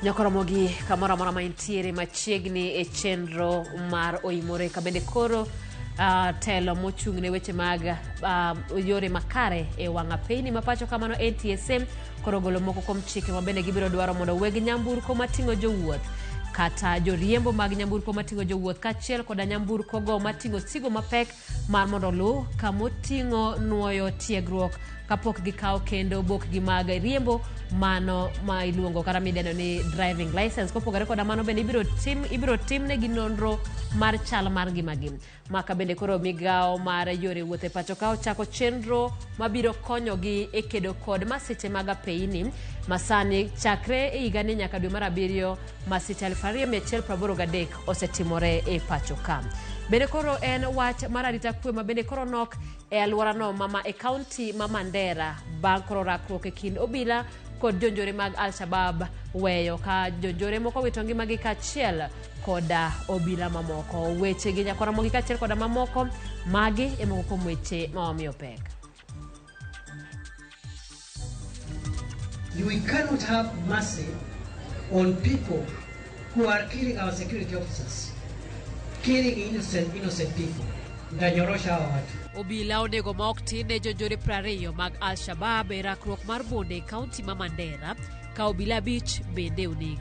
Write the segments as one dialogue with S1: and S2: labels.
S1: Nyakoromogi kamoro amora ma intiere machiegni e chenro mar Oimore ka bende koro telo mochung' ne weche mag yore makare e wang' apeyni ma pacho kamano NTSA koro golo moko kuom chike ma bende gibiro dwaro mondo weg nyamburko mating'o jowuoth kata joriembo mag nyamburko mating'o jowuoth kaachiel koda nyamburko go mating'o sigo mapek mar mondo oluw kamoting'o nuoyo tiegruok kapok gikawo kendo bokgi mag riembo mano ma iluongo kata midendo ni driving license. Kopogore koda mano bende ibiro timnegi nonro mar chal mar ngimagi. Maka bende koro migawo mar yore wuoth e pacho ka ochako chenro mabiro konyogi e kedo kod masiche mag apeyini masani chakre e higani nyaka dwe mar abiriyo masiche 2183 osetimore e pacho ka. Bende koro en wach mar arita kwe ma bende koro nok e alworano mama e kaunti ma Mandera bang' koro rakruok e kind obila kod jonjore mag Al-Shabaab weyo ka jonjore moko wito ngimagi kaachiel koda obila mamoko. Weche gi nyakwaramogi kaachiel koda mamoko, magi e moko kuom weche ma wamiyo pek.
S2: We cannot have mercy on people who are killing our security officers, killing innocent people. Ndanyorosha hawa watu.
S1: Obila onego ma ok tin ne jonjore 20 mag Al-Shabaab e rakruok mar bunde e kaunti ma Mandera ka obila 5 bende onegi.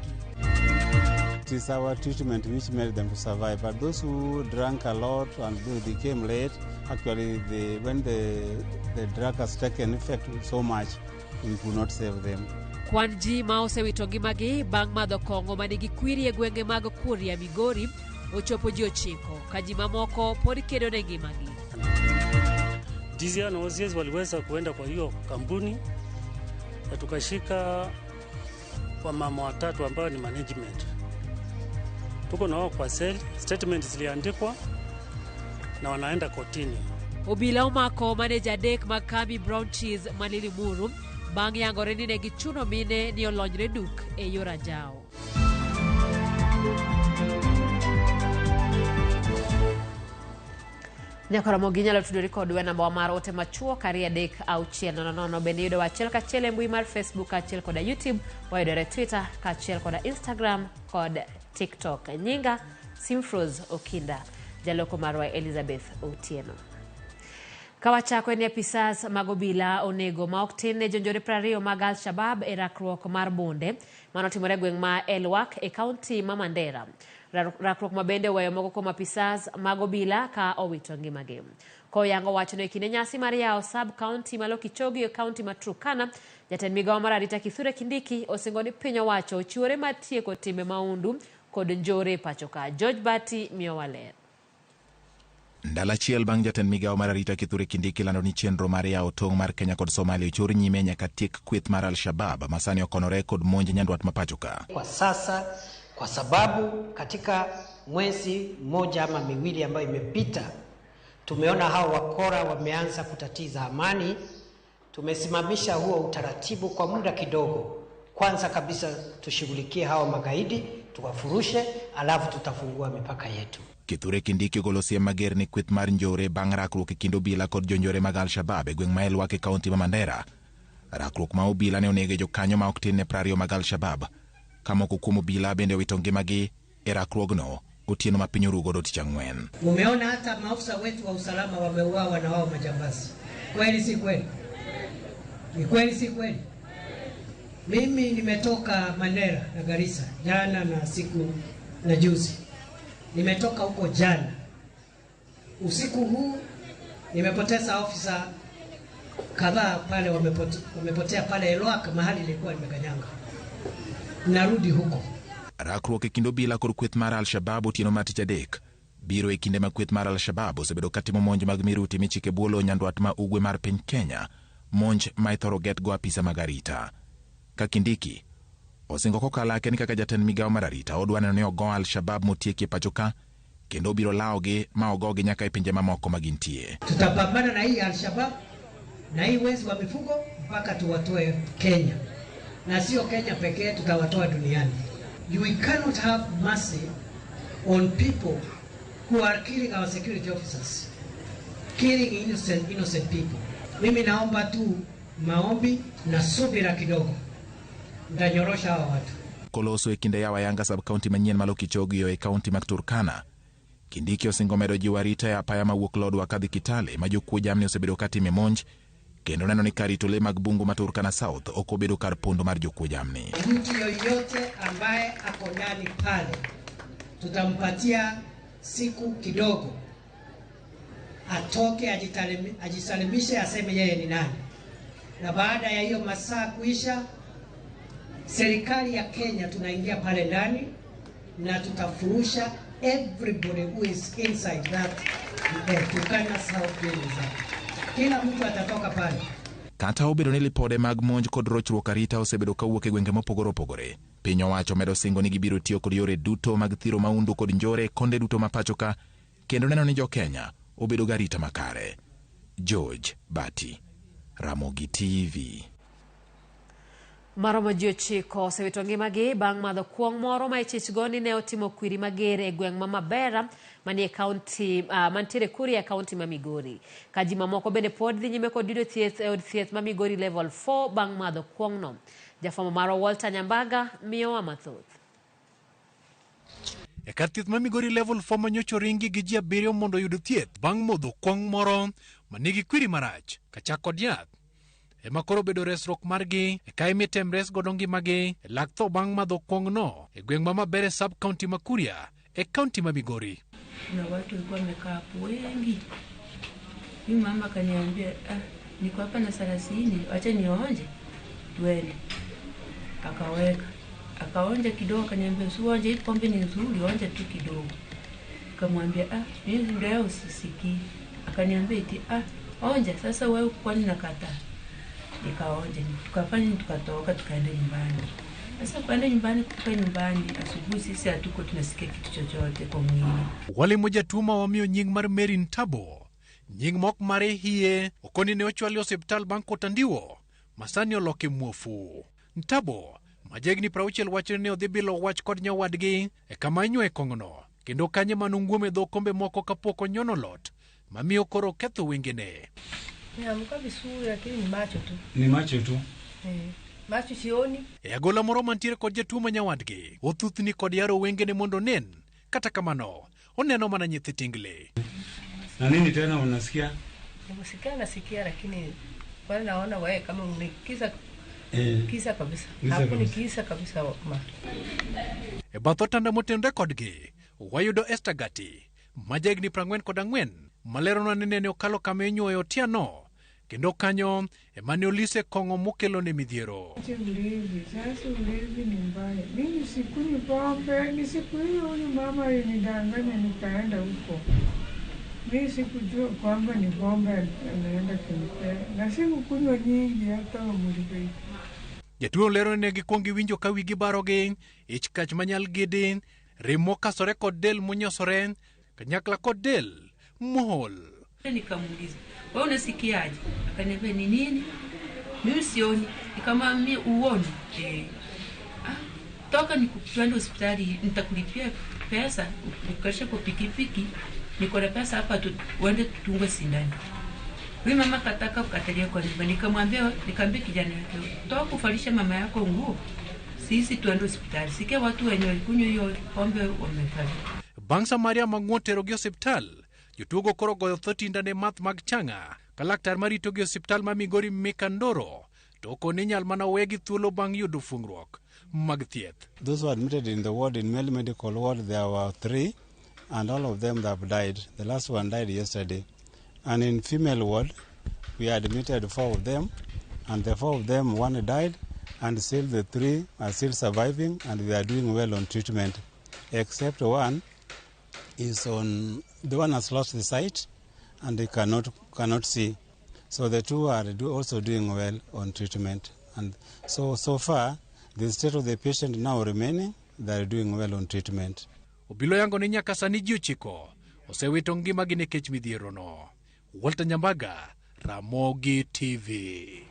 S3: It is our treatment which made them to survive, but those who drank a lot and they came late, actually when the drug has taken effect so much, we could not save them.
S1: Kwan ji ma osewito ngimagi bang' madho kong'o manigi kwiri e gwenge mag Kuria Migori ochopo ji 9 ka ji mamoko pod kedo ne ngimagi.
S4: DCI na OCS waliweza kuenda kwa hiyo kampuni na tukashika wamama watatu ambao ni management. Tuko na wao kwa cell, statement ziliandikwa na wanaenda kotini.
S1: Obila omako maneja 3 mag kambi Brown Cheese mani Limuru bang' yangore ni ne gichuno mine ni olonyre duk e yor anjawo. Nyakoromogi nyalo tudori kodwa e namba mar ote machuok 23600. Bende yudowa achiel kachiel e mbui mar Facebook kaachiel koda YouTube, wayudore Twitter kaachiel koda Instagram kod TikTok. Nyinga Simfrose Okinda, jaloko marwa Elizabeth Otieno. Kawachako en ni apisas mag obila onego ma ok tin ne jonjore 20 mag Al-Shabaab e rakruok mar bunde manotimore e gweng' ma Elwak e kaunti ma Mandera. Rakruok ma bende oweyo moko kuom apisas mag obila ka owito ngimagi. Koyango wachno e kinde nyasi mar yawo sub county ma Lokichoggio e kaunti ma Turkana, jatend migawo mar arita Kithure Kindiki osingo ni piny owacho ochiwore mar tieko timbe mahundu kod njore e pacho ka. George Bati miyowa ler.
S5: Ndalo achiel bang' jatend migawo mar arita Kithure Kindiki lando ni chenro mar yawo tong' mar Kenya kod Somalia ochor nyime nyaka tiek kweth mar Al-Shabaab ma sani okonore kod monj nyandwat ma pacho ka.
S2: Kwa sasa, kwa sababu katika mwezi mmoja ama miwili ambayo imepita tumeona hao wakora wameanza kutatiza amani, tumesimamisha huo utaratibu kwa muda kidogo. Kwanza kabisa tushughulikie hao magaidi, tuwafurushe, alafu tutafungua mipaka yetu.
S5: Kithure Kindiki ogolo siem mager ni kweth mar njore bang' rakruok e kind obila kod jonjore mag Al-Shabaab e gweng' ma Elwak e kaunti ma Mandera. Rakruok ma obila ne onego jokanyo ma ok tin ne 20 mag Al-Shabaab, ka moko kuom obila bende owito ngimagi e rakruogno otieno ma piny orugo tich ang'wen.
S2: Umeona hata maafisa wetu wa usalama wameuawa na wao majambazi. Kweli si kweli? Ni kweli si kweli? Mimi nimetoka Mandera na Garissa jana na siku na juzi. Nimetoka huko jana. Usiku huu nimepoteza ofisa kadhaa pale, wamepotea pale Elwak mahali nilikuwa nimekanyanga. Narudi huko.
S5: Rakruok e kind obila kod kweth mar Al-Shabaab otieno mar tich adek biro e kinde ma kweth mar Al-Shabaab osebedo katimo monj mag miruti michike bwolo nyandwat ma ugwe mar piny Kenya, monj ma ithoro getgo apisa mag arita. Ka Kindiki osingo kokalake ni kaka jatend migawo mar arita odwa neno ni ogo Al-Shabaab motieki e pacho ka kendo obiro lawogi ma ogogi nyaka e pinje mamoko ma gintie.
S2: Tutapambana na hii Al-Shabaab na hii wezi wa mifugo mpaka tuwatoe Kenya, na sio Kenya pekee, tutawatoa duniani. We cannot have mercy on people who are killing our security officers, killing innocent people. Mimi naomba tu maombi na subira kidogo, ndanyorosha hawa watu.
S5: Koloso e kinde yawo ayanga sub-county manyien ma Lokichogio e kaunti mag Turkana. Kindiki osingo medo jiwo arita e apaya mawuok Lodwar kadhi Kitale ma jokuo jamni osebedo katime monj kendo neno ni kar rito le mag bungu ma Turkana South ok obedo kar pondo mar jokuo jamni.
S2: Mtu yoyote ambaye ako ndani pale tutampatia siku kidogo atoke ajisalimishe, aseme yeye ni nani, na baada ya hiyo masaa kuisha, serikali ya Kenya tunaingia pale ndani na tutafurusha everybody who is inside that Turkana South Game Reserve. Kila mtu atatoka pale.
S5: Kata obedo ni lipode mag monj kod rochruok arita osebedo kawuok e gwenge mopogore opogore, piny owacho medo singo ni gibiro tiyo kod yore duto mag thiro maundu kod njore konde duto ma pacho ka kendo neno ni jo-Kenya obedo gi arita makare. George Bati, Ramogi TV.
S1: Maromo ji 9 osewito ngimagi bang' madho kuong' moro ma ichich go ni ne otimo kwiri mager e gweng' ma Mabera manie kaunti mantiere Kuria e kaunti ma Migori. Ka ji mamoko bende pod dhi nyime kod yudo thieth e od thieth ma Migori Level 4 bang' madho kuong'no. Jafwambo marwa Walter Nyambaga miyowa mathoth.
S6: E kar thieth ma Migori Level 4 manyocha oringi gi ji 7 mondo oyud thieth bang' modho kuong' moro manigi kwiri marach kachak kod yath. Ema koro obedo resruok margi e ka imitem res godo ngimagi e lak tho bang' madho kuong'no e gweng' ma Mabere sub county ma Kuria e kaunti ma Migori.
S7: Kuna watu walikuwa wamekaa hapo wengi. Mimi mama akaniambia, niko hapa na 30, acha nionje tuende. Akaweka. Akaonja kidogo akaniambia, usionje, hii pombe ni nzuri, onja tu kidogo. Nikamwambia, mimi ndio usisikii. Akaniambia eti, onja sasa wewe kwani nakataa. Nikaonja, tukafanya tukatoka tukaenda nyumbani. Sasa kwenda nyumbani, kufika nyumbani asubuhi sisi hatuko tunasikia kitu chochote kwa mwili.
S6: Wale moja tuma wa miyo nying mar Mary Ntabo, nying mok mare hie, okoni ne ochwali osiptal bang' kotandiwo, masani oloke muofu. Ntabo, majegni 60 wacho ne odhi bilo wach kod nyawadgi e kama inywe kong'ono, kendo kanye manung'uom e dho kombe moko kapok onyono lot, mamiyo koro ketho wengene.
S8: Niamka vizuri lakini ni macho tu.
S3: Ni macho tu.
S8: Macho sioni.
S6: E agola moro mantiere kod jatuo ma nyawadgi, othuthni kod yaro wengene mondo onen. Kata kamano, oneno mana nyithi tingle.
S3: Na nini tena unasikia?
S8: Nikusikia nasikia lakini wale naona wewe kama unikisa kisa kabisa. Hapo ni kisa kabisa ma.
S6: E bath otanda motenore kodgi, wayudo Esther Gati, ma jahigni 44, maleronwa ni nene okalo kama inyuoyo otieno, kendo kanyo ema ne olise kong'o mokelo ne midhiero.
S9: Ulevi, sasa ulevi ni mbaya. Mimi sikunywi pombe, ni siku hiyo huyu mama alinidanganya nikaenda huko. Mimi sikujua kwamba ni pombe anaenda kunipea. Na sikukunywa nyingi hata mlipei.
S6: Jatuo lero ne gikwongo giwinjo ka wigi barogi, ich kach manyal gidi, rem mokasore kod del monyosore, kanyakla kod del mool.
S7: Nikamuuliza, wewe unasikiaje? Akaniambia ni nini? Mimi sioni. Nikamwambia uoni? Toka nikupeleke hospitali nitakulipia pesa, nikukalishe kwa pikipiki, niko na pesa hapa tu uende tutungwe sindano. Mimi mama kataka kukatalia kwa nyumba. Nikamwambia, nikamwambia kijana yake, toka kufalisha mama yako nguo. Sisi tuende hospitali. Sikia watu wenye walikunywa hiyo pombe wamefariki.
S6: Bang' Samaria mang'uon tero gi osiptal, jotuogo koro goyo tho tindane math mag chang'a ka laktar marito gi osiptal ma Migori Mika Ndoro to okoni nyal mana wegi thuolo bang' yudo fungruok mag thieth.
S3: Those who admitted in the ward, in male medical ward, there were 3, and all of them have died. The last one died yesterday. And in female ward, we admitted 4 of them, and the 4 of them, 1 died, and still the 3 are still surviving, and they are doing well on treatment, except one is on, the one has lost the sight, and they cannot see. So the 2 are also doing well on treatment. And so far, the state of the patient now remaining, they are doing well on treatment.
S6: Obilo yango ni nyaka sani ji 9 osewito ngimagi nikech midhierono. Walter Nyambaga, Ramogi TV.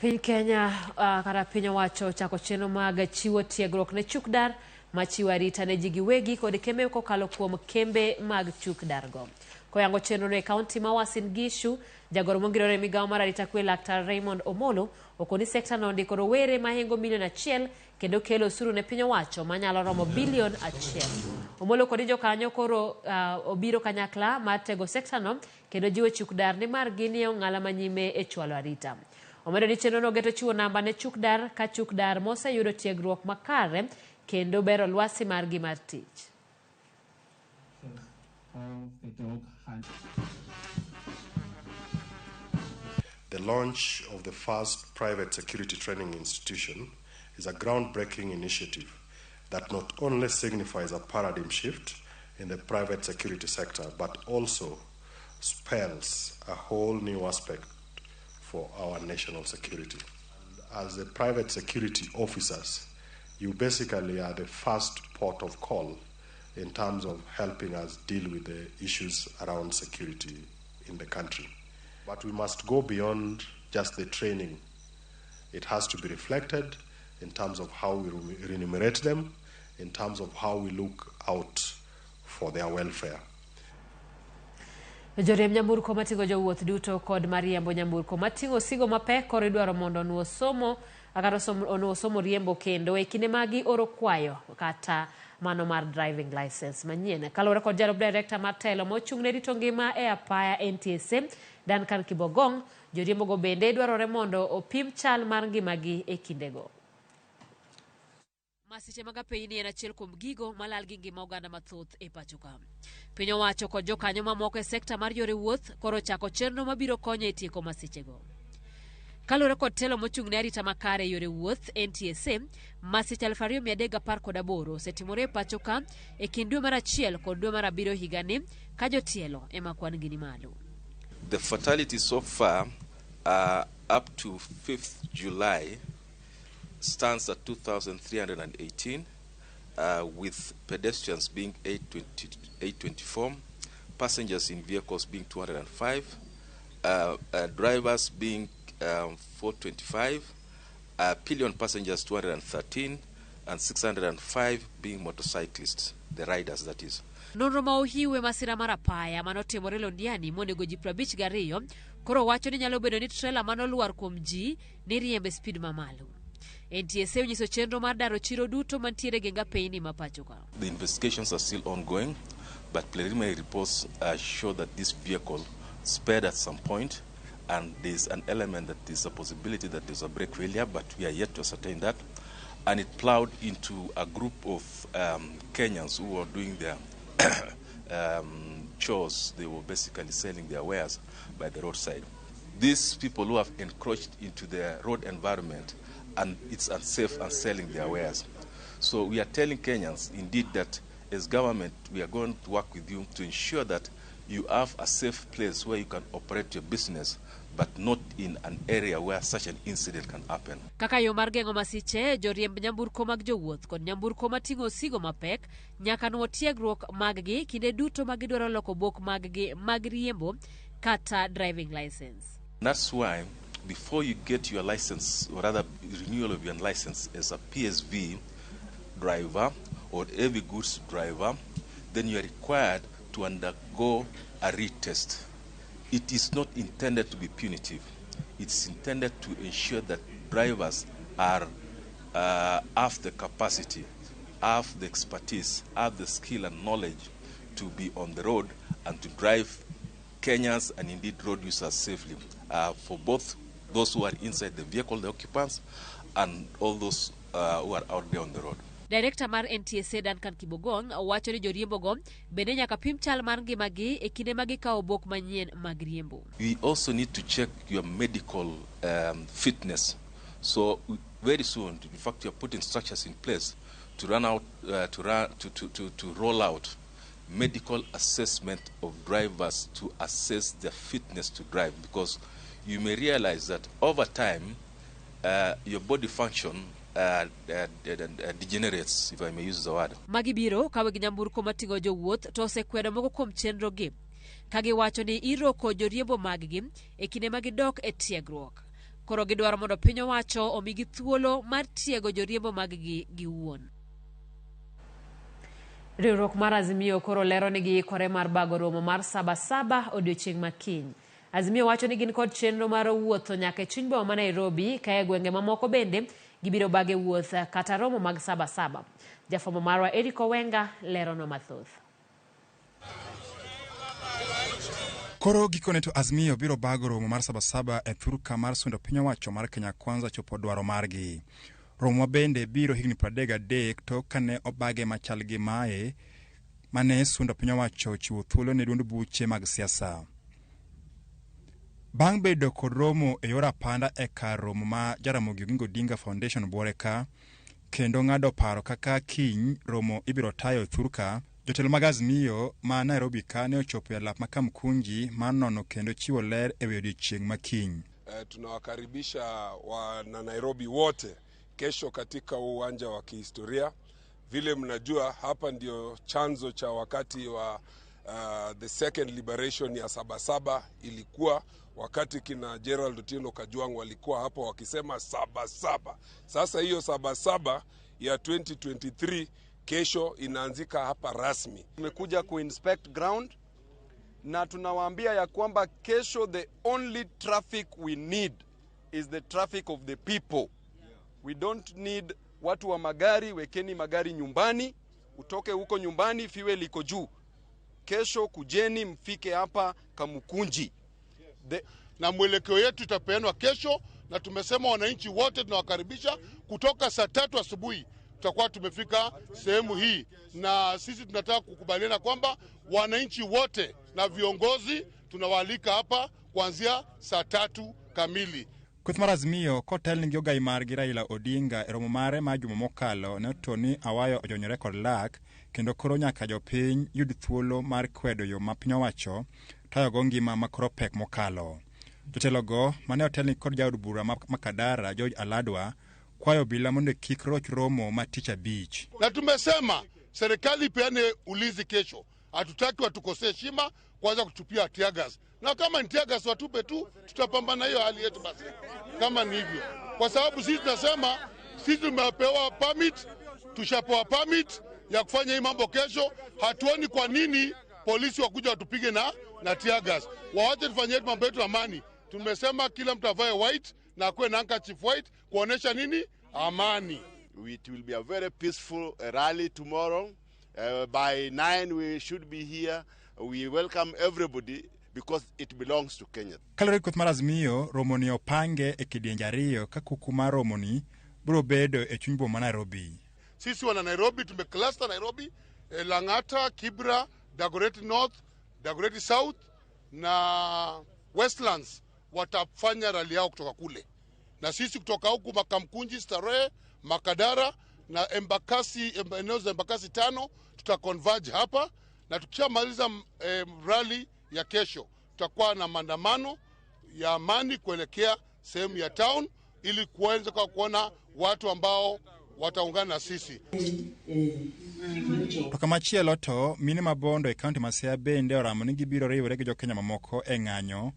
S1: Piny Kenya kata piny owacho chako chenro mag chiwo tiegruok ne chukdar machiwo arita ne ji giwegi kod kembe kokalo kuom kembe mag chukdargo. Koyango chenrono e kaunti ma Uasin Gishu, jagoro mongirore e migawo mar arita kwe Laktar Raymond Omolo okoni sekta no ondiko rowere mahingo milion achiel kendo kelo osuru ne piny owacho manyalo romo bilion achiel. Omolo kod jokanyo koro obiro kanyakla mar tego sekta no kendo jiwo chuk dar nimar ginie ong'ala manyime e chwalo arita. Omedo ni chenrono geto chiwo namba ne chuk dar ka chuk dar moseyudo tiegruok makare kendo bero lwasi margi mar tich.
S10: The launch of the first private security training institution is a groundbreaking initiative that not only signifies a paradigm shift in the private security sector, but also spells a whole new aspect for our national security. As the private security officers, you basically are the first port of call in terms of helping us deal with the issues around security in the country. But we must go beyond just the training. It has to be reflected in terms of how we remunerate them, in terms of how we look out for their welfare.
S1: Joriemb nyamburko mating'o jowuoth duto kod mariembo nyamburko mating'o osigo mapek koro idwaro mondo onuo somo kata onuo somo riembo kendo e kinde ma gioro kwayo kata mano mar driving license manyien. Kaluwore kod jalup director mar telo mochung' ne rito ngima e apaya NTSA Duncan Kibogong, joriembogo bende dwarore mondo opim chal mar ngimagi e kindego. Masiche mag apeyni en achiel kuom gigo malal gi ngima oganda mathoth e pacho ka. Piny owacho kod jokanyo mamoko e sekta mar yore wuoth koro chako chenro mabiro konyo e tieko masichego. Kaluwore kod telo mochung' ne arita makare e yore wuoth NTSA, masiche 2318 osetimore e pacho ka e kind dwe mar achiel kod dwe mar abiriyo higani ka jotielo ema kwan gi ni malo.
S11: The fatality so far up to 5th July stands at 2,318, with pedestrians being 824, passengers in vehicles being 205, drivers being 425, pillion passengers 213, and 605 being motorcyclists, the riders that is.
S1: Nonro ma ohiwe masira mar apaya manotimore Londiani monego ji 52 koro wacho ni nyalo bedo ni trela manolwar kuom ji ni riembe speed mamalo. NTSA onyiso chenro mar daro chiro duto mantiere geng apeyni ma pacho ka.
S11: The investigations are still ongoing, but preliminary reports show that this vehicle sped at some point, and there's an element that there's a possibility that there's a brake failure, but we are yet to ascertain that. And it plowed into a group of Kenyans who were doing their chores. They were basically selling their wares by the roadside. These people who have encroached into the road environment, and it's unsafe and selling their wares. So we are telling Kenyans indeed that as government we are going to work with you to ensure that you have a safe place where you can operate your business, but not in an area where such an incident can happen.
S1: Kaka yo mar geng'o masiche, joriemb nyamburko mag jowuoth kod nyamburko mating'o osigo mapek nyaka nuo tiegruok mag-gi kinde duto ma gidwaro loko bok mag-gi mag riembo kata driving license.
S11: That's why before you get your license, or rather renewal of your license as a PSV driver or heavy goods driver, then you are required to undergo a retest. It is not intended to be punitive. It's intended to ensure that drivers are have the capacity, have the expertise, have the skill and knowledge to be on the road and to drive Kenyans and indeed road users safely, for both those who are inside the vehicle, the occupants, and all those who are out there on the road.
S1: Director mar NTSA Duncan Kibogong wacho ni joriembogo bende nyaka pim chal mar ngimagi e kinde ma gikawo bok manyien mag riembo.
S11: We also need to check your medical fitness. So very soon, in fact, we are putting structures in place to run out, to roll out medical assessment of drivers to assess their fitness to drive, because you may realize that over time, your body function degenerates, if I may use the word.
S1: Magi biro ka weg nyamburko mating'o jowuoth to osekwedo moko kuom chenrogi ka giwacho ni iroko joriembo maggi e kinde ma gidok e tiegruok. Koro gidwaro mondo piny owacho omigi thuolo mar tiego joriembo maggi giwuon. Riwruok mar Azimio koro lero ni giikore mar bago romo mar Sabasaba odiochieng' ma kiny. Azimio wacho ni gin kod chenro mar wuotho nyaka e chuny boma ma Nairobi ka e gwenge mamoko bende gibiro bage wuoth kata romo mag Sabasaba. Jafwambo marwa Eric Owenga leronwa mathoth.
S12: Koro gikone to Azimio biro bago romo mar Sabasaba e thurka mar sundo piny owacho mar Kenya Kwanza chopo dwaro margi. Romo ma bende biro higni 33 tok kane obage machal gi mae mane sundo piny owacho ochiwo thuolo ne duond buche mag siasa. Bang' bedo kod romo e yor apanda e kar romo ma Jaramogi Oginga Odinga Foundation Buore ka, kendo ng'ado paro kaka kiny romo ibiro tayo thurka, jotelo mag Azimio ma Nairobi ka ne ochopo e alap ma Kamkunji mar nono kendo chiwo ler e wi odiochieng' ma kiny.
S13: Tunawakaribisha wana Nairobi wote kesho katika uwanja wa kihistoria. Vile mnajua hapa ndio chanzo cha wakati wa the second liberation ya Sabasaba ilikuwa wakati kina Gerald Otieno Kajwang' walikuwa hapo wakisema Sabasaba. Sasa hiyo Sabasaba ya 2023 kesho inaanzika hapa rasmi.
S14: Tumekuja kuinspect ground na tunawaambia ya kwamba kesho the only traffic we need is the traffic of the people. We don't need watu wa magari, wekeni magari nyumbani, utoke huko nyumbani, fuel iko juu. Kesho kujeni mfike hapa Kamukunji.
S15: Na mwelekeo yetu itapeanwa kesho, na tumesema wananchi wote tunawakaribisha kutoka saa 3 asubuhi tutakuwa tumefika sehemu hii, na sisi tunataka kukubaliana kwamba wananchi wote na viongozi tunawaalika hapa kuanzia saa 3 kamili.
S12: Kweth mar Azimio kotelni gi ogai margi Raila Odinga e romo mare ma juma mokalo ne oto ni Awayo ojonyore kod lak kendo koro nyaka jopiny yud thuolo mar kwedo yo ma piny owacho tayogo ngima ma koro pek mokalo. Jotelogo mane otelni kod jaod bura ma Makadara George Aladwa kwayo obila mondo kik roch romo ma tich abich.
S15: Na tumesema serikali ipeane ulinzi kesho, hatutaki watukosee heshima kuanza kutupia tear gas, na kama ni tear gas watupe tu, tutapambana hiyo hali yetu basi kama ni hivyo, kwa sababu sisi tunasema sisi tumepewa permit, tushapewa permit ya kufanya hii mambo kesho. Hatuoni kwa nini polisi wakuja watupige na tear gas. Waache tufanye mambo yetu amani. Tumesema kila mtu avae white na akuwe na handkerchief white kuonesha nini? Amani.
S16: It will be a very peaceful rally tomorrow. By 9 we should be here. We welcome everybody because it belongs to Kenya.
S12: Kaluwore gi kweth mar Azimio, romo ni opange e kidienje ariyo ka kuku mar romo ni biro bedo e chuny boma ma Nairobi.
S15: Sisi wana Nairobi tumecluster Nairobi, Lang'ata, Kibra, Dagoretti North, Dagoretti South na Westlands watafanya rally yao kutoka kule, na sisi kutoka huku Makamkunji, Starehe, Makadara na Embakasi, eneo za Embakasi 5 tutaconverge hapa, na tukishamaliza rally ya kesho tutakuwa na maandamano ya amani kuelekea sehemu ya town ili kuweza kuona watu ambao wataungana na sisi.
S12: To kamachielo to mine mabondo e kaunti ma Siaya bende oramo ni gibiro riwore gi jokenya mamoko e ng'anyo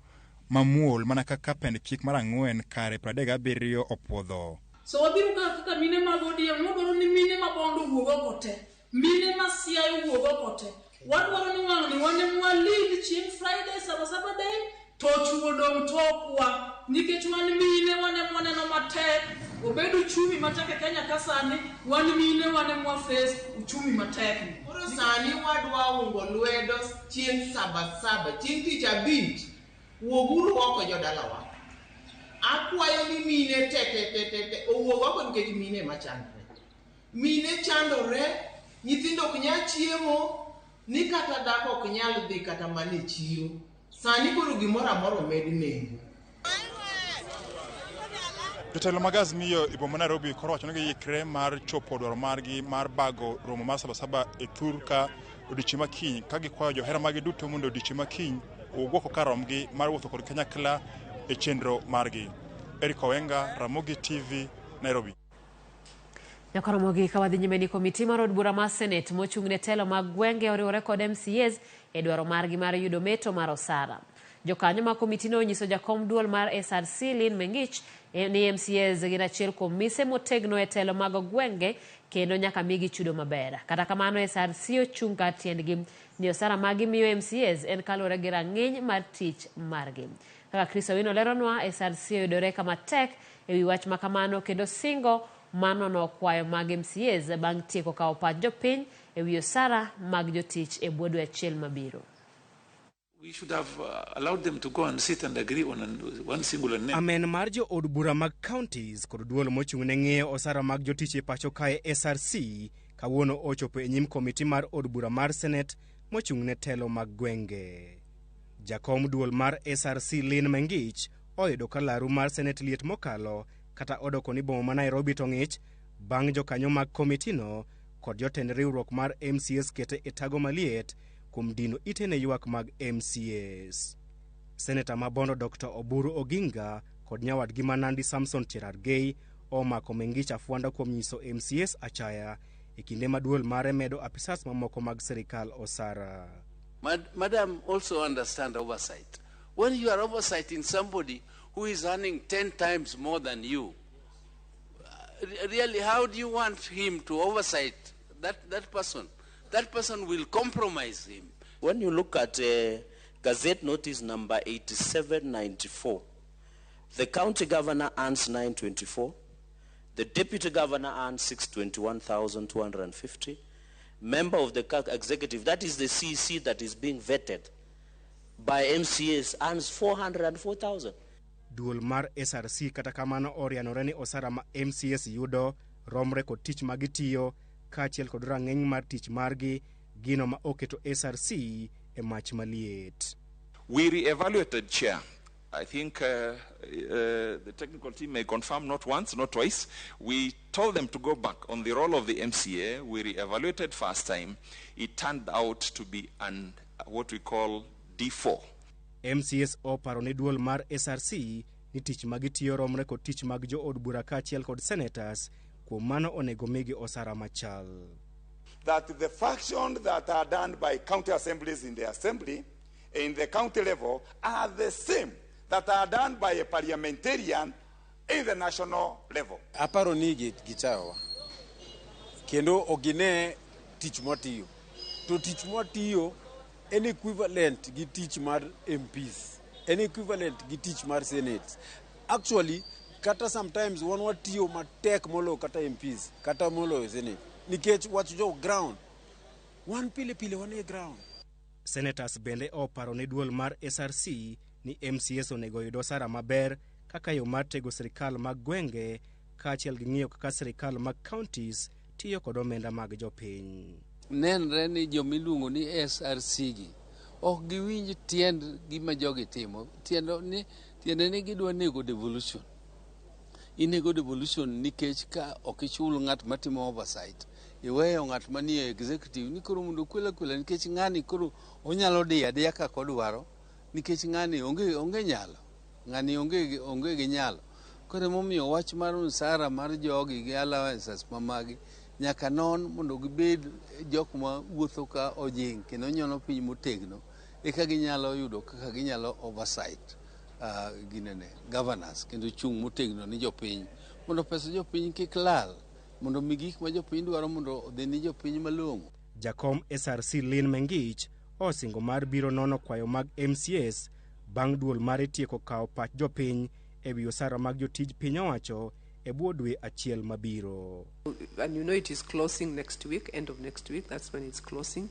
S12: mamuol mana kaka pend chik mar 4 kare 37 opuodho.
S17: So wabiro kaka mine mag ODM wadwaro ni mine mabondo owuog oko te, mine ma Siaya owuog oko te. Wadwaro ni wang' ni wan ema lead chieng' Friday Sabasaba Day to chuo dong' tokwa nikech wan mine wan ema waneno matek, obed uchumi matek e Kenya ka sani, wan mine wan ema face uchumi matek ni.
S18: Koro sani wadwa ungo lwedo chieng' Sabasaba, chieng' tich abich, wuoguru oko jodalawa. Akwayo ni mine te te te te te owuog oko nikech mine ema chandore. Mine chandore, nyithindo ok nyal chiemo, ni kata dhako ok nyal dhi kata mana e chiro. Sani koro gimoro amora omed nengo.
S12: Jotelo mag Azimio e boma ma Nairobi koro wacho ni giikre mar chopo dwaro margi mar bago romo mar Sabasaba e thur ka odiochieng' ma kiny, ka gikwayo johera magi duto mondo odiochieng' ma kiny owuog oko kar romgi mar wuotho kod kanyakla e chenro margi. Eric Owenga, Ramogi TV, Nairobi.
S1: Nyakoromogi ka wadhi nyime ni komiti mar od bura mar Senate mochung' ne telo mag gwenge oriwore kod MCAs e dwaro margi mar yudo meto mar osara. Jokanyo mag komitino onyiso jakom duol mar SRC Lynn Mengich ni MCAs gin achiel kuom mise motegno e telo mag gwenge kendo nyaka migi chudo maber. Kata kamano SRC ochung' kar tiendgi ni osara ma gimiyo MCAs en kaluwore gi rang'iny mar tich margi. Kaka Chris Owino leronwa, SRC oyudore kama tek ewi wach ma kamano kendo singo mar nono kwayo mag MCAs bang' tieko kawo pach jopiny ewi osara mag jotich e bwo dwe achiel mabiro.
S19: We should have allowed them to go and sit and agree on one singular name.
S20: Amen mar jo od bura mag counties kod duol mochung' ne ng'iyo osara mag jotich e pacho kae SRC kawuono ochopo e nyim komiti mar od bura mar Senate mochung' ne telo mag gwenge. Jakom duol mar SRC Lynn Mengich oyudo ka laru mar Senate liet mokalo kata odoko ni boma ma Nairobi to ng'ich bang' jokanyo mag komitino kod jotend riwruok mar MCAs kete e tago maliet kuom dino ite ne ywak mag MCAs. Seneta ma Bondo Dr. Oburu Oginga kod nyawadgi ma Nandi Samson Cherargei omako Mengich afwanda kuom nyiso MCAs achaya e kinde ma duol mare medo apisas mamoko mag sirikal osara.
S21: Madam also understand oversight. When you are oversighting somebody who is earning 10 times more than you, really, how do you want him to oversight that person? That person will compromise him.
S22: When you look at Gazette Notice number 8794, the county governor earns 924, the deputy governor earns 621,250, member of the executive, that is the CEC that is being vetted by MCAs, earns 404,000.
S20: Duol mar SRC kata kamano orianore ni osara ma MCAs yudo romre kod tich ma gitiyo kaachiel kod rang'iny mar tich margi, gino ma oketo SRC e mach maliet.
S23: We re-evaluated, Chair. I think the technical team may confirm not once, not twice. We told them to go back on the role of the MCA. We re-evaluated first time. It turned out to be an what we call D4.
S20: MCAs oparo ne duol mar SRC ni tich ma gitiyo romre kod tich mag jo od bura kaachiel kod senators, kuom mano onego migi osara machal.
S24: That the functions that are done by county assemblies in the assembly, in the county level, are the same that are done by a parliamentarian in the national level.
S25: Aparo ni gichayowa kendo ok gine tich mwatiyo, to tich mwatiyo en equivalent gi tich mar MPs, en equivalent gi tich mar Senate. Actually, kata sometimes wan watiyo matek moloyo kata MPs, kata moloyo Senate, nikech wach jo ground, wan pile pile wan e ground.
S20: Senators bende oparo ne duol mar SRC ni MCAs onego oyud osara maber kaka yo mar tego sirikal mag gwenge kaachiel gi ng'iyo kaka sirikal mag counties tiyo kod omenda mag jopiny.
S21: Nenre ni jomiluongo ni SRC gi ok giwinj tiend gima jogi timo. Tiende ni gidwa nego devolution. Inego devolution nikech ka ok ichul ng'at matimo oversight, iweyo ng'at manie executive ni koro mondo okwel akwela nikech ng'ani koro onyalo diyo adiya kaka odwaro, nikech ng'ani onge nyalo, ng'ani onge gi nyalo. Koro emomiyo wach mar msara mar jogi gi allowances mamagi nyaka non mondo gibed jok ma wuotho ka ojing' kendo nyono piny motegno, eka ginyalo yudo kaka ginyalo oversight ginene governors kendo chung' motegno ni jopiny mondo pesa jopiny kik lal, mondo mi gik ma jopiny dwaro mondo odhi ni jopiny malong'o.
S20: Jakom SRC Lynn Mengich osingo mar biro nono kwayo mag MCAs bang' duol mare tieko kawo pach jopiny ewi osara mag jotij piny owacho e bwo dwe achiel mabiro.
S8: And you know it is closing next week, end of next week, that's when it's closing.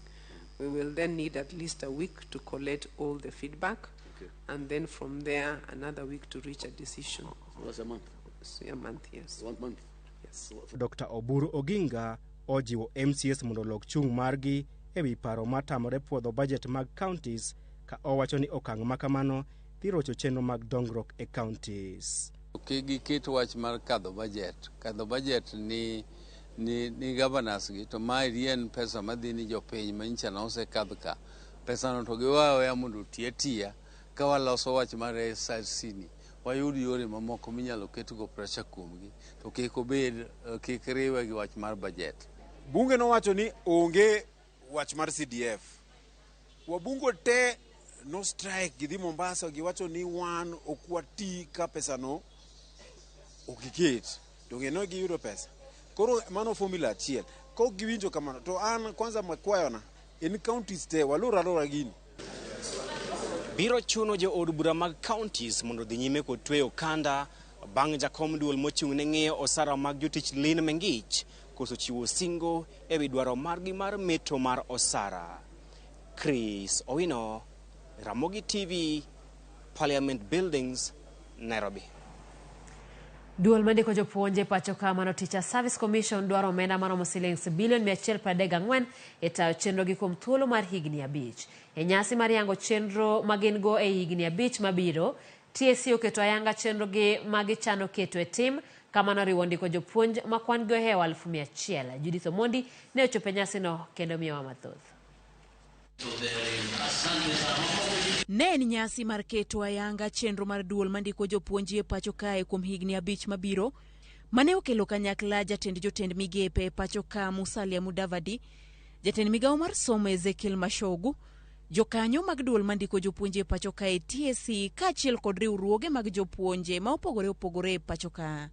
S8: We will then need at least a week to collate all the feedback.
S22: Okay.
S8: And then from there, another week to reach a decision.
S22: So that's a month?
S8: So a month, yes.
S22: 1 month?
S8: Yes.
S20: Dr. Oburu Oginga ojiwo MCAs mondo olok chung' margi ewi paro matamore puodho budget mag counties ka owacho ni okang' ma kamano dhi rocho chenro mag dongruok e counties.
S21: Giket wach mar kadho budget. Kadho budget ni governors gi, to ma en pesa madhi ni jopiny ma nyicha nosekadh ka. Pesano to giweyo mondo oti atiya ka waloso wach mar SRC ni, wayud yore mamoko minyalo ketgo pressure kuomgi, to kik obed, kik riwe gi wach mar budget.
S25: Bunge nowacho ni onge wach mar CDF. Wabungo te No strike gidhi Mombasa giwacho ni wan ok wati ka pesano ok giket. Donge ne giyudo pesa? Koro mano formula achiel. Kok giwinjo kamano to an kwanza makwayona en counties te walor alora gini.
S20: Biro chuno jo od bura mag counties mondo dhi nyime kod tweyo okanda bang' jakom duol mochung' ne ng'iyo osara mag jotich Lynn Mengich koso chiwo singo ewi dwaro margi mar meto mar osara. Chris Owino, Ramogi TV, Parliament Buildings, Nairobi.
S1: Duol mandiko jopuonj e pacho ka mano Teacher Service Commission dwaro omenda maromo silings bilion 134 e tayo chenrogi kuom thuolo mar higni 5. E nyasi mar yango chenro ma gin go e higni 5 mabiro, TSC oketo ayanga chenrogi ma gichano keto e tim kamano riwo ndiko jopuonj ma kwan gi ohewo 100,000. Judith Omondi ne ochopo e nyasino kendo miyowa mathoth.
S2: Ne en nyasi mar keto ayanga chenro mar duol mandiko jopuonj e pacho kae kuom higni 5 mabiro, mane okelo kanyakla jatend jotend migepe e pacho ka Musalia Mudavadi, jatend migawo mar somo Ezekiel Machogu, jokanyo mag duol mandiko jopuonj e pacho kae TSC kaachiel kod riwruoge mag jopuonje ma opogore opogore e pacho ka.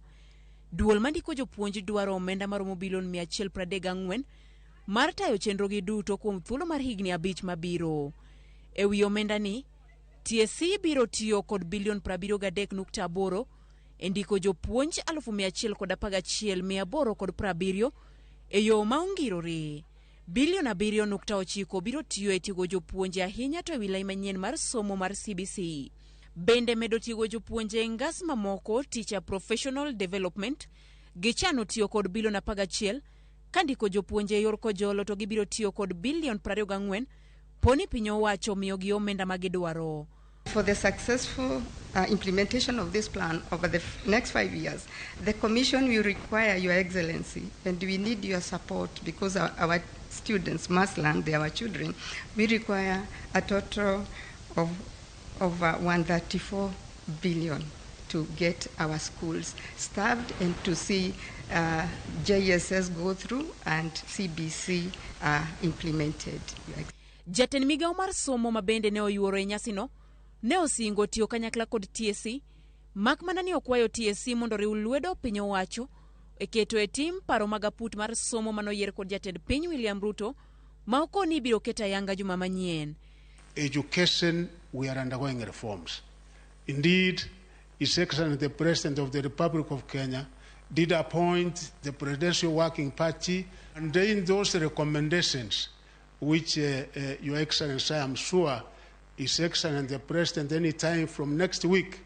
S2: Duol mandiko jopuonj dwaro omenda maromo bilion 134 mar tayo chenrogi duto kuom thuolo mar higni 5 mabiro. E wi omenda ni, TSC biro tiyo kod bilion 73.8 e ndiko jopuonj 111,870 e yo ma ongirore. Bilion 7.9 biro tiyo e tiego jopuonje ahinya to e wi lai manyien mar somo mar CBC. Bende medo tiego jopuonje e ngas mamoko Teacher Professional Development gichano tiyo kod bilion 11 ka ndiko jopuonje e yor kojolo to gibiro tiyo kod bilion 24 poni piny owacho miyogi omenda ma gidwaro.
S4: For the successful implementation of this plan over the next 5 years, the Commission will require Your Excellency, and we need your support because our students must learn, they are our children. We require a total of over 134 billion to get our schools staffed and to see JSS go through and CBC implemented.
S2: Jatend migawo mar somo ma bende ne oyuoro e nyasino ne osingo tiyo kanyakla kod TSC, mak mana ni okwayo TSC mondo oriw lwedo piny owacho e keto e tim paro mag aput mar somo manoyier kod jatend piny William Ruto ma okoni ibiro ket ayanga juma manyien.
S5: Education, we are undergoing reforms. Indeed, His Excellency the President of the Republic of Kenya did appoint the Presidential Working Party, and in those recommendations, which Your Excellency, I am sure, His Excellency the President, any time from next week,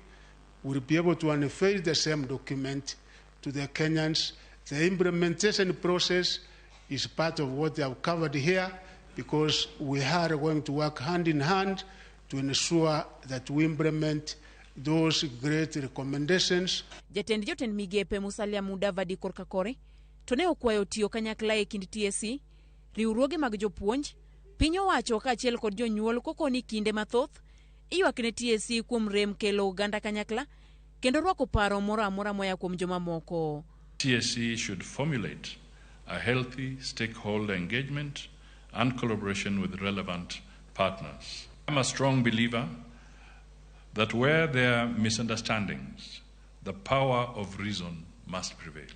S5: will be able to unveil the same document to the Kenyans. The implementation process is part of what they have covered here, because we are going to work hand in hand to ensure that we implement those great recommendations.
S2: Jatend jotend migepe Musalia Mudavadi korka kore to ne okwayo tiyo kanyakla e kind TSC, riwruoge mag jopuonj, piny owacho kaachiel kod jonyuol kokoni kinde mathoth ywak ne TSC kuom rem kelo oganda kanyakla kendo rwako paro moro amora moya kuom jomamoko.
S7: TSC should formulate a healthy stakeholder engagement and collaboration with relevant partners. I'm a strong believer that where there are misunderstandings, the power of reason must prevail.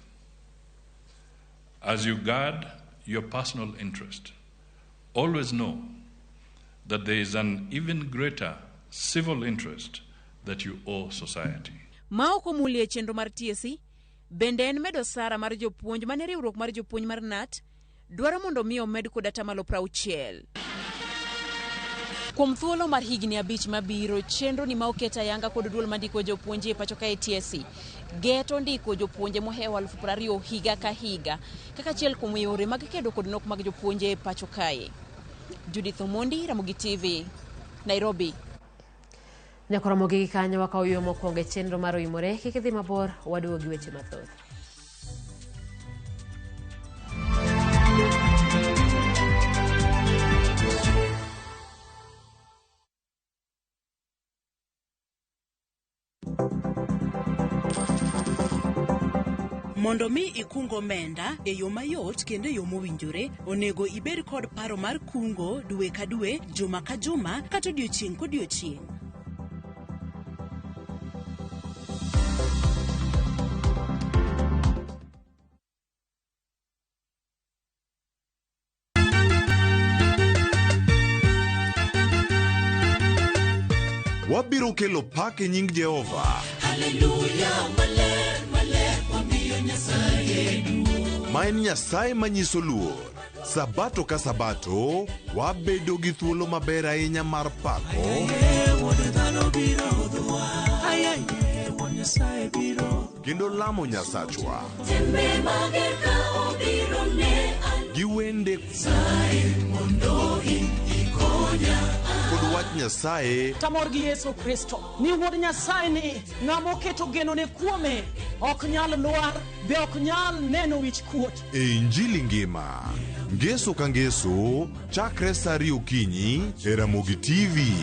S7: As you guard your personal interest, always know that there is an even greater civil interest that you owe society.
S2: Ma ok omulie chenro mar TSC, bende en medo sara mar jopuonj mane riwruok mar jopuonj mar KNUT dwaro mondo mi omed kod atamalo 60. Kuom thuolo mar higni 5 mabiro, chenro ni ma oket ayanga kod duol mandiko jopuonje e pacho kae TSC geto ndiko jopuonje mohewo 20,000 higa ka higa kaka achiel kuom yore mag kedo kod nok mag jopuonje e pacho kae. Judith Omondi, Ramogi TV, Nairobi.
S1: Nyaka Ramogi gi kanyo wakawo yo mokwongo e chenro mar Oimore. Kik idhi mabor, waduogo gi weche mathoth.
S3: Mondo mi ikung omenda e yo mayot kendo e yo mowinjore, onego ibed kod paro mar kungo dwe ka dwe, juma ka juma, kata odiochieng' kodiochieng'.
S6: Wabiro kelo pak e nying Jehova.
S9: Haleluya, maler, maler, wamiyo Nyasaye duong'.
S6: Ma en Nyasaye manyiso luor. Sabato ka sabato, wabedo gi thuolo maber ahinya mar pako.
S9: Wuod dhano biro hudhwa. Ayaye, Wuod Nyasaye biro.
S6: Kendo lamo Nyasachwa.
S9: Tembe mager ka obiro ne an.
S6: Gi wende
S9: Nyasaye mondo in ikonya.
S6: Kod wach Nyasaye.
S10: Tamor gi Yesu Kristo ni wuod Nyasaye ni ng'ama oketo genone kuome ok nyal lwar be ok nyal neno wich kuot.
S6: E Injili ngima. Ngeso ka ngeso, chakre sa 2 okinyi e Ramogi TV.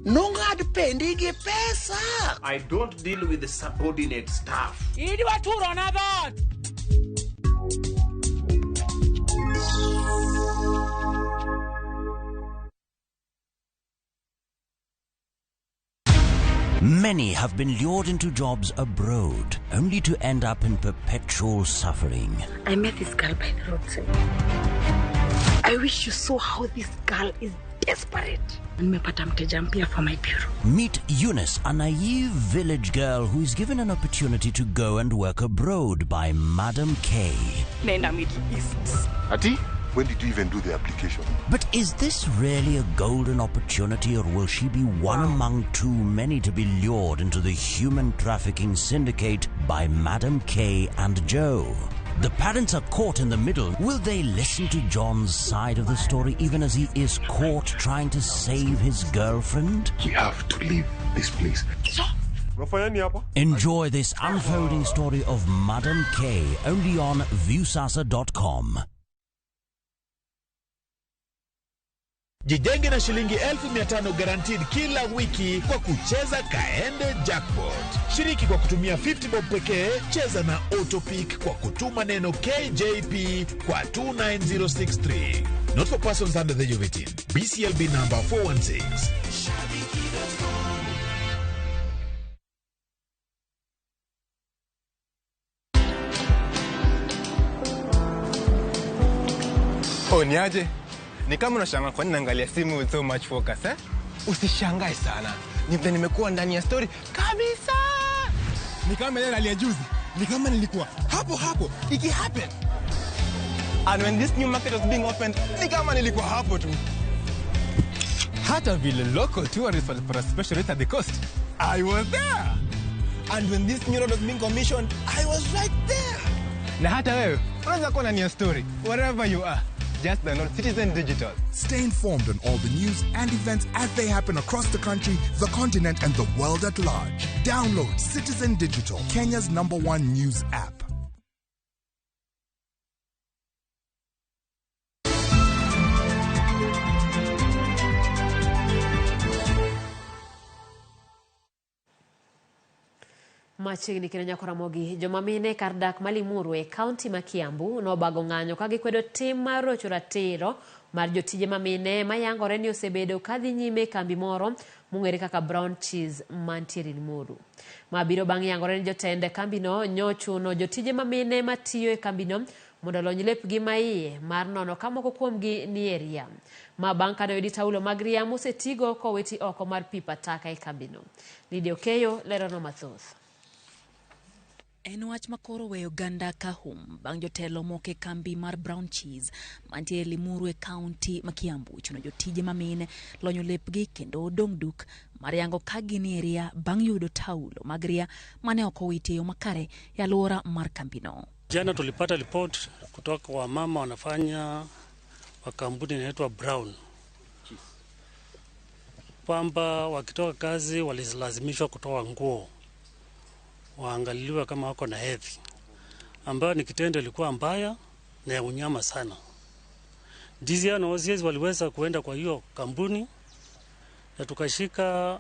S11: Nong'ad pendi gi pesa.
S26: I don't deal with the subordinate staff.
S10: Idwa turo na dhoot.
S27: Many have been lured into jobs abroad, only to end up in perpetual suffering.
S28: I met this girl by the roadside. I wish you saw how this girl is desperate. Nimepata mteja mpya for my bureau.
S27: Meet Eunice, a naive village girl who is given an opportunity to go and work abroad by Madam K.
S28: Nenda Middle East.
S15: Ati, when did you even do the application?
S27: But is this really a golden opportunity, or will she be one among too many to be lured into the human trafficking syndicate by Madam K and Joe? The parents are caught in the middle. Will they listen to John's side of the story even as he is caught trying to save his girlfriend?
S15: We have to leave this place.
S27: Enjoy this unfolding story of Madam K only on Viusasa.com.
S29: Jijenge na shilingi 1500 guaranteed kila wiki kwa kucheza Kaende Jackpot. Shiriki kwa kutumia 50 bob pekee, cheza na Autopick kwa kutuma neno KJP kwa 29063. Not for persons under the age of 18. BCLB number 416.
S30: Oh, niaje? Ni kama unashangaa kwa nini naangalia simu with so much focus, eh? Usishangae sana. Ni vile nimekuwa ndani ya story kabisa. Ni kama ile rally ya juzi. Ni kama nilikuwa hapo hapo iki happen. And when this new market was being opened, ni kama nilikuwa hapo tu. Hata vile local tourists walipata special rate at the coast, I was there. And when this new road was being commissioned, I was right there. Na hata wewe unaweza kuwa ndani ya story wherever you are. Just download Citizen Digital.
S31: Stay informed on all the news and events as they happen across the country, the continent, and the world at large. Download Citizen Digital, Kenya's #1 news app.
S1: Machiegni kendo nyako Ramogi, joma mine kar dak ma Limuru e kaunti ma Kiambu nobago ng'anyo ka gikwedo tim mar rocho ratiro mar jotije ma mine mayangore ni osebedo kadhi nyime e kambi moro mong'ere kaka Brown Cheese mantiere Limuru. Ma biro bang' yangore ni jotend kambino nyochuno jotije ma mine matiyo e kambino mondo olony lepgi maiye mar nono ka moko kuomgi ni e ria. Ma bang' kane oyudi taulo mag ria mosetigo kowiti oko mar pipa taka e kambino. Lydia Okeyo lerono mathoth.
S2: En wach makoro weyo oganda ka hum bang' jotelo moko e kambi mar Brown Cheese mantie Limuru e kaunti ma Kiambu chuno jotije mamine lonyo lepgi kendo dong' duk mar yango ka gin e ria bang' yudo taulo mag ria mane ok owiti e yo makare e alwora mar kambino.
S32: Jana tulipata report kutoka kwa mama wanafanya wa kampuni inaitwa Brown kwamba wakitoka kazi walilazimishwa kutoa nguo waangaliliwe kama wako na hedhi. ambayo ni kitendo ilikuwa mbaya na ya unyama sana. DCI na OCS waliweza kuenda kwa hiyo kampuni na tukashika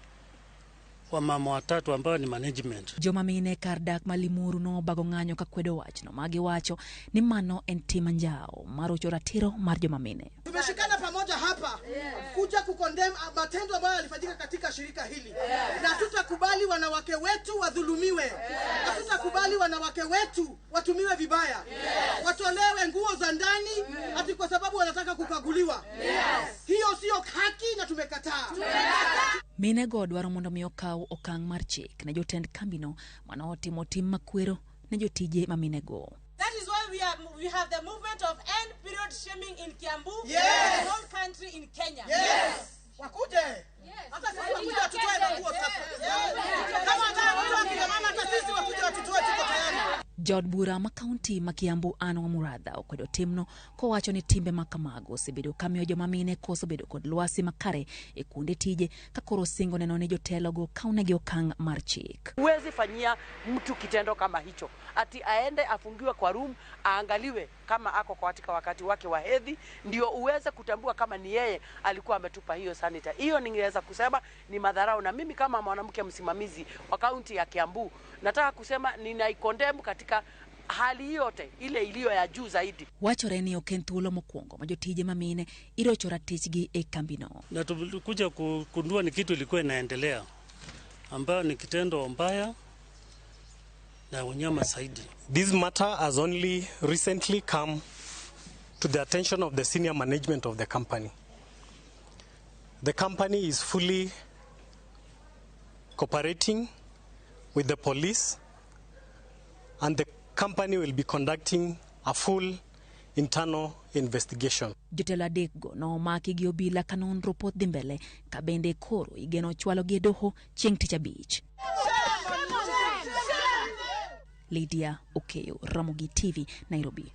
S32: wamama watatu ambao ni management.
S2: Joma mine kar dak ma Limuru nobago ng'anyo ka kwedo wachno magiwacho ni mano en tim anjawo mar rocho ratiro mar joma mine.
S11: Tumeshikana pamoja hapa kuja kukondem matendo ambayo yalifanyika katika shirika hili. Na tutakubali wanawake wetu wadhulumiwe. Hatutakubali wanawake wetu watumiwe vibaya. Watolewe nguo za ndani ati kwa sababu wanataka kukaguliwa. Hiyo sio haki na tumekataa.
S2: Mine go dwaro mondo mi okaw okang' mar chik ne jotend kambino mane otimo tim makwero ne jotije ma minego.
S8: That is why we have the movement of end period shaming in Kiambu, and the whole country in Kenya.
S11: Yes. Wakuje. Hata sisi wakuje watutoe nguo sasa. Kama wanataka kutoa kina mama, hata sisi wakuje watutoe, tuko tayari.
S2: Jaod bura ma kaunti ma Kiambu Anne Wamuratha okwedo timno kowacho ni timbe ma kamago osebedo kamiyo joma mine koso bedo kod lwasi makare e kuonde tije ka koro singo neno ni jotelogo kawnegi okang' mar chik.
S12: Huwezi fanyia mtu kitendo kama hicho, ati aende afungiwe kwa room aangaliwe kama ako katika wakati wake wa hedhi ndio uweze kutambua kama ni yeye alikuwa ametupa hiyo sanitary. Hiyo ningeweza kusema ni madharau, na mimi kama mwanamke msimamizi wa kaunti ya Kiambu nataka kusema ninaikondemu katika hali yote ile iliyo ya juu zaidi.
S2: Wachore ni ok en thuolo mokwongo ma jotije ma mine irocho ratichgi e kambino.
S32: Na tulikuja kugundua ni kitu ilikuwa inaendelea ambayo ni kitendo mbaya na unyama zaidi.
S13: This matter has only recently come to the attention of the senior management of the company. The company is fully cooperating with the police, and the company will be conducting a full internal investigation.
S2: Jotelo adekgo nomaki gi obila ka nonro pod dhi mbele ka bende koro igeno chwalogi e doho chieng' tich abich. Lydia Okeyo, Ramogi TV, Nairobi.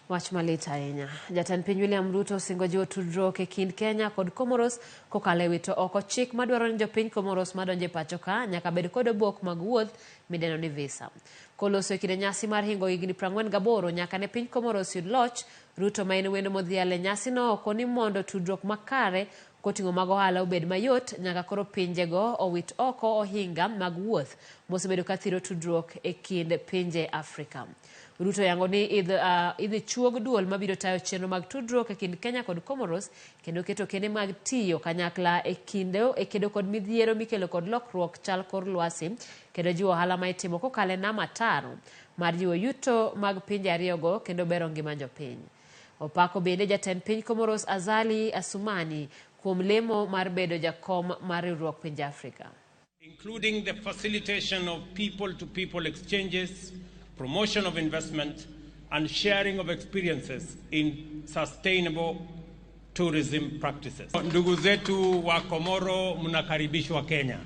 S1: Wach malit ahinya. Jatend piny William Ruto osingo jiwo tudruok e kind Kenya kod Comoros kokalo e wito oko chik madwaro ni jopiny Comoros madonjo e pacho ka nyaka bed kod obok mag wuoth midendo ni visa. Koloso e kinde nyasi mar hingo higni 48 nyaka ne piny Comoros yud loch, Ruto ma en wendo modhial e nyasino okoni mondo tudruok makare koting'o mag ohala obed mayot nyaka koro pinjego owit oko ohinga mag wuoth mosebedo ka thiro tudruok e kind pinje Afrika. Ruto yango ni idhi chuog duol mabiro tayo chenro mag tudruok e kind Kenya kod Comoros kendo keto kene mag tiyo kanyakla e kedo kod midhiero mikelo kod lokruok chal kor lwasi kendo jiwo ohala ma itimo kokalo e nam ataro mar jiwo yuto mag pinje ariyogo kendo bero ngima jopiny. Opako bende jatend piny Comoros Azali Assoumani kuom lemo mar bedo jakom mar riwruok pinje Afrika.
S14: Including the facilitation of people-to-people exchanges, promotion of investment, and sharing of experiences in sustainable tourism practices. Ndugu zetu wa Komoro, mnakaribishwa Kenya.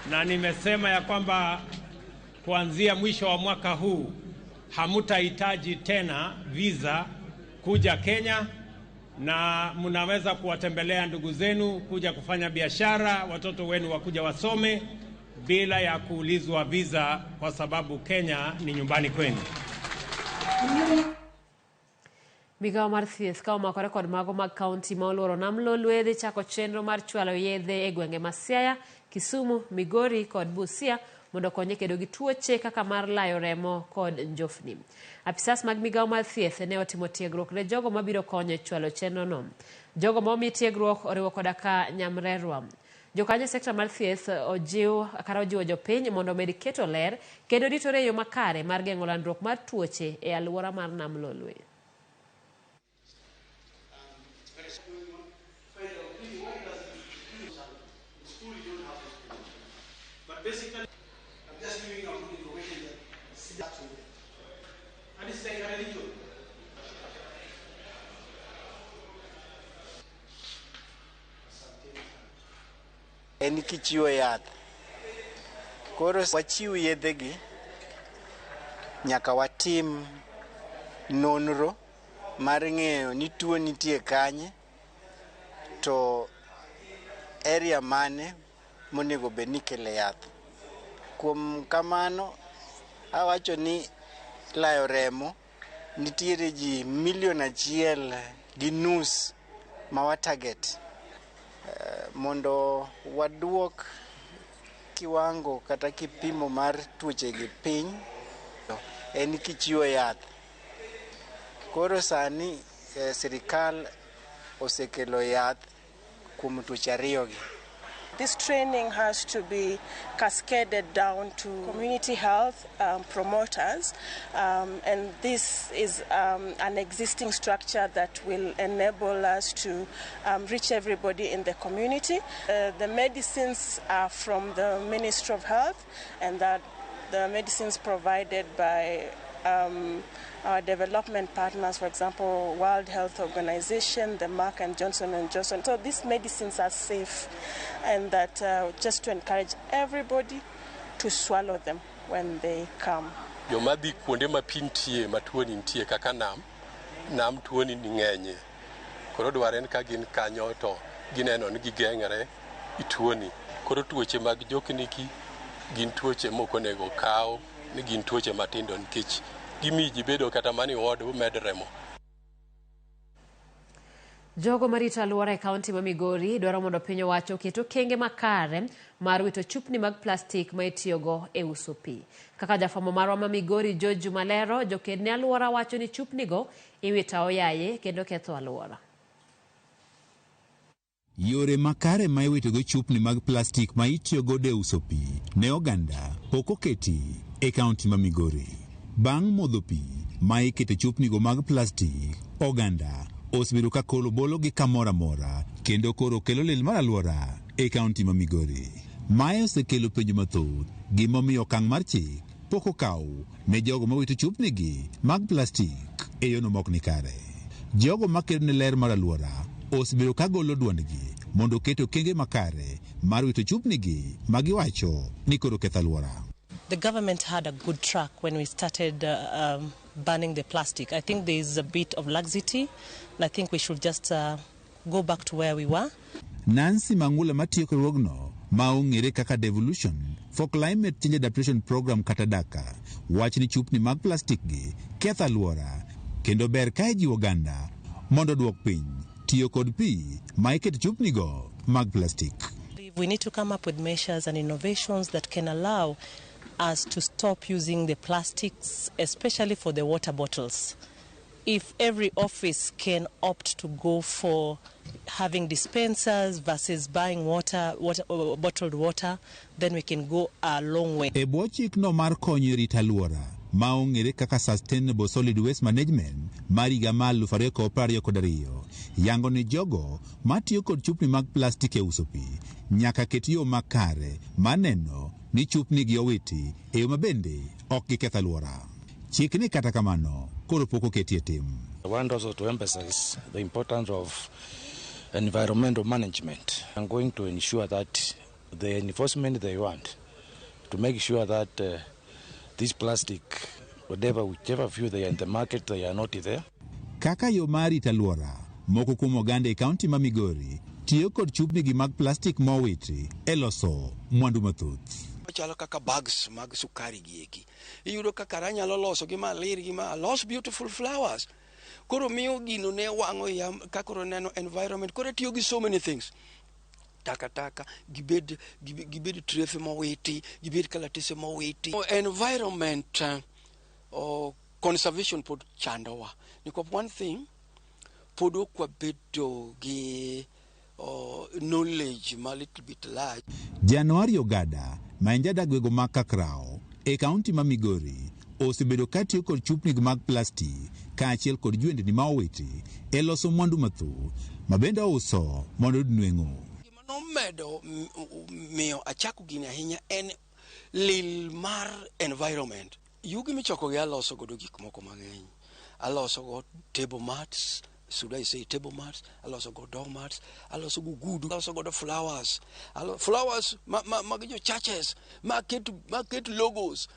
S14: Na nimesema ya kwamba kuanzia mwisho wa mwaka huu hamutahitaji tena visa kuja Kenya, na mnaweza kuwatembelea ndugu zenu, kuja kufanya biashara, watoto wenu wakuja wasome bila ya kuulizwa visa, kwa sababu Kenya ni nyumbani kwenu.
S1: Migawo mar thieth ka omakore kod mago mag kaunti ma oluoro nam Lolwe dhi chako chenro mar chwalo yedhe e gwenge ma Siaya, Kisumu, Migori kod Busia mondo okonye kedo gi tuoche kaka mar layo remo kod njofni. Apisas mag migawo mar thieth ne otimo tiegruok ne jogo mabiro konyo e chwalo chenrono. Jogo ma omi tiegruok oriwo koda ka nyamrerwa. Jokanyo e sekta mar thieth ojiwo jopiny mondo omed keto ler kendo ritore e yo makare mar geng'o landruok mar tuoche e alwora mar nam Lolwe.
S16: En kichiwo yath. Koro wachiw yedhegi, nyaka watim nonro mar ng'eyo ni tuo nitie kanye, to area mane monego bed ni ikele yath. Kuom kamano, awacho ni layo remo nitiere ji milion 1.5 ma wa target mondo waduok kiwango kata kipimo mar tuoche gi piny en kichiwo yath. Koro sani sirikal osekelo yath kuom tuoche ariyogi.
S4: This training has to be cascaded down to community health promoters, and this is an existing structure that will enable us to reach everybody in the community. The medicines are from the Ministry of Health, and that the medicines provided by our development partners, for example, World Health Organization, the Merck and Johnson & Johnson. So these medicines are safe, and that just to encourage everybody to swallow them when they come.
S5: Joma dhi kuonde ma pi nitie ma tuoni nitie kaka nam, nam tuoni ni ng'enye. Koro dware ni ka gin kanyo to gineno ni gigeng're i tuoni. Koro tuoche mag jokni gi gin tuoche mok onego kaw ni gin tuoche matindo nikech gimiyo ji bedo kata mana e ward med remo.
S1: Jogo marito alwora e kaunti ma Migori dwaro mondo piny owacho oket okenge makare mar wito chupni mag plastik ma itiyogo e uso pi. Kaka jafwambo marwa ma Migori George Juma lero, joked ne alwora wacho ni chupnigo iwito aoyaye kendo ketho alwora.
S7: Yore makare ma iwitogo chupni mag plastik ma itiyogodo e uso pi ne oganda pok oketi e kaunti ma Migori. Bang' modho pi ma ikete chupnigo mag plastik, oganda osebedo ka koro bologi kamoro amora kendo koro kelo lil mar alwora e kaunti ma Migori. Mae osekelo penjo mathoth gimomiyo okang' mar chik pok okaw ne jogo mawito chupnigi mag plastik e yono mok ni kare. Jogo makedo ne ler mar alwora osebedo ka golo duondgi mondo oket okenge makare mar wito chupnigi ma giwacho ni koro ketho alwora.
S17: The government had a good track when we started banning the plastic. I think there is a bit of laxity, and I think we should just go back to where we were.
S7: Nancy Mangula matiyo e riwruogno ma ong'ere kaka Devolution for Climate Change Adaptation Program kata DACA wacho ni chupni mag plastik gi ketho alwora kendo ber ka ijiwo oganda mondo oduok piny tiyo kod pi ma iketo chupnigo mag plastik.
S17: We need to come up with measures and innovations that can allow us to stop using the plastics, especially for the water bottles. If every office can opt to go for having dispensers versus buying bottled water, then we can go a long way.
S7: E bwo chikno mar konyo e rito alwora ma ong'ere kaka Sustainable Solid Waste Management mar higa mar 2022 yango ni jogo matiyo kod chupni mag plastik e uso pi nyaka ket yo makare mar neno ni chupni gi owiti e yo mabende ok giketh alwora. Chikni kata kamano koro pok oketi e tim.
S18: I want also to emphasize the importance of environmental management. I'm going to ensure that the enforcement they want to make sure that this plastic, whichever view they are in the market, they are not there.
S7: Kaka yo mar rito alwora, moko kuom oganda e kaunti ma Migori tiyo kod chupni gi mag plastik mowiti e loso mwandu mathoth.
S19: Chalo kaka bags mag sukari gi eki. Iyudo kaka anyalo loso gi malir gi ma alos beautiful flowers. Koro miyo gino ne wang'o ya kakoro neno environment. Koro tiyo gi so many things. Takataka, gibed trefe mowiti, gibed kalatese mowiti. Environment conservation pod chandowa. Nikop one thing, pod ok wabedo gi knowledge ma little bit large.
S7: Januari Ogada, ma en jadak gwenge mag Kakrao e kaunti ma Migori, osebedo ka tiyo kod chupni mag plastik kaachiel kod jwendni ma owiti e loso mwandu mathoth ma bende ouso mondo oyud nweng'o.
S19: Gima nomedo miyo achako gini ahinya en lil mar environment. Yugi michoko gi aloso godo gik moko mang'eny. Aloso go table mats, should I say table mats, aloso go door mats, aloso go gudu, aloso godo flowers. Flowers mag jo churches, ma ket logos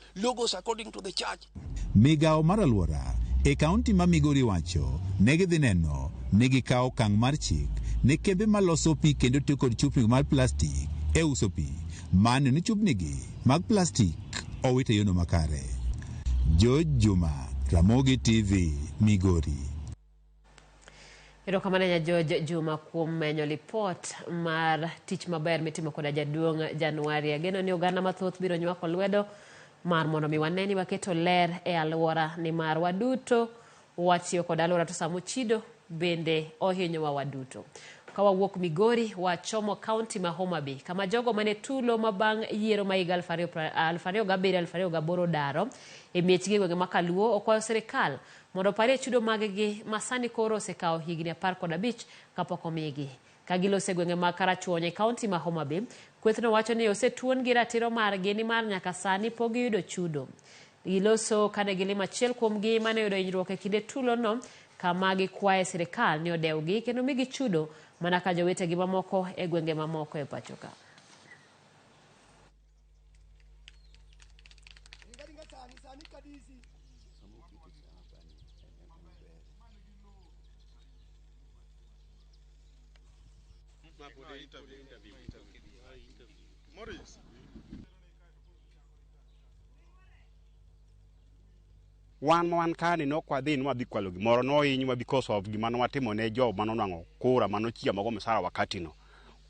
S19: according to the church.
S7: Migawo mar alwora E kaunti ma Migori wacho ne gidhi neno ni gikawo okang' mar chik ne kembe maloso pi kendo tiyo kod chupni mar plastik e uso pi maneno ni chupnigi mag plastik owit e yono makare. George Juma, Ramogi TV, Migori.
S1: Erokamano ahinya George Juma kuom menyo lipot mar tich maber mitimo koda jaduong' Januari. Ageno ni oganda mathoth biro nywako lwedo mar mondo mi wane ni waketo ler e alwora nimar waduto watiyo kod alwora to sama ochido bende ohinyowa waduto. Ka wawuok Migori wachomo kaunti ma Homa Bay kama jogo mane tulo ma bang' yiero ma higa 2007-2008 daro e miechgi e gwenge ma Kaluo okwayo sirikal mondo oparie chudo mag-gi ma sani koro osekawo higni 15 kapok omigi. Ka giloso e gwenge mag Karachuonyo e kaunti ma Homa Bay, kwethno wacho ni osetuon-gi ratiro margi nimar nyaka sani pok giyudo chudo. Giloso kane gilimo achiel kuomgi mane oyudo hinyruok e kinde tulono kama gikwaye sirikal ni odewgi kendo migi chudo mana ka jowetegi mamoko e gwenge mamoko e pacho ka.
S3: Wan ma wan kani ne ok wadhi ni wadhi kwalo gimoro, nohinywa because of gima nwatimo ne jo manonwang'o kura manochiamogo msara wakati no.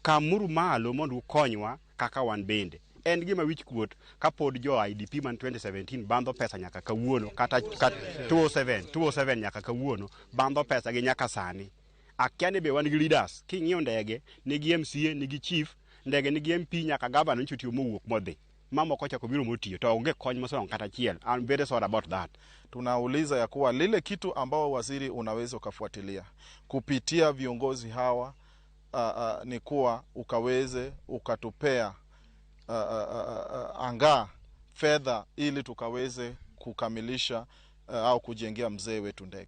S3: Kamuru malo mondo ukonywa kaka wan bende. En gima wich kuot kapod jo IDP man 2017 bandho pesa nyaka kawuono kata 207 207 nyaka kawuono bandho pesa gi nyaka sani. Akia ni be wan gi leaders. King'iyo ndege nigi MCA, nigi chief, ndege nigi MP nyaka gavana nyocha otiyo mowuok modhi. Mamoko ochako biro motiyo to onge kony mosenwang'o kata achiel. I'm very sorry about that.
S6: Tunauliza ya kuwa lile kitu ambao waziri unaweza ukafuatilia kupitia viongozi hawa ni kuwa ukaweze ukatupea angaa fedha ili tukaweze kukamilisha au kujengea mzee wetu ndege.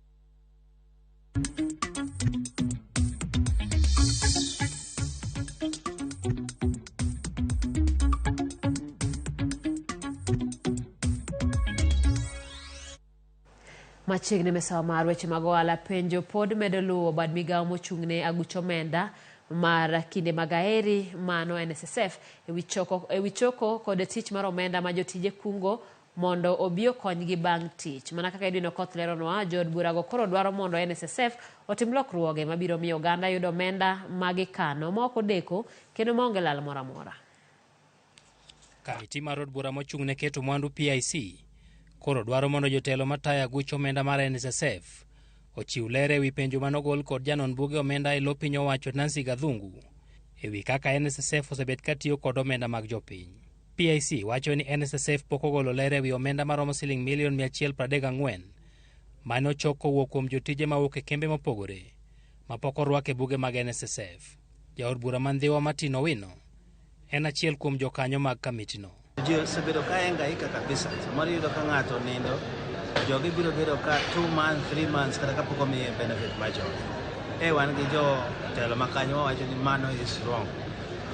S1: Machiegni misawa mar weche mag ohala penjo pod medo luwo bad migawo mochung'ne aguch omenda mar kinde mag aheri mano NSSF ewi choko kod tich mar omenda ma jotije kungo mondo obi okonygi bang' tich. Mana kaka Edwin Okoth leronwa, jood burago koro dwaro mondo NSSF otim lokruoge mabiro miyo oganda yudo omenda ma gikano ma ok odeko kendo maonge lal moro amora.
S9: Kamiti mar od bura mochung' ne keto mwandu PIC koro dwaro mondo jotelo matayo aguch omenda mar NSSF ochiw ler ewi penjo manogol kod janon buge omenda e lo piny owacho Nancy Gathungu ewi kaka NSSF osebet katiyo kod omenda mag jopiny. PIC wacho ni NSSF pok ogolo ler ewi omenda maromo siling milion 134 mane ochok kowuok kuom jotije mawuok e kembe mopogore mapok orwak e buge mag NSSF. Jaod bura ma Ndhiwa Martin Owino en achiel kuom jokanyo mag kamitino.
S10: Ji osebedo ka hangaika kabisa. Samoro iyudo ka ng'ato nindo, jogi biro bedo ka 2 months, 3 months kata kapok omiye benefit mar jogi. E wan gi jotelo ma kanyo wawacho ni mano is wrong.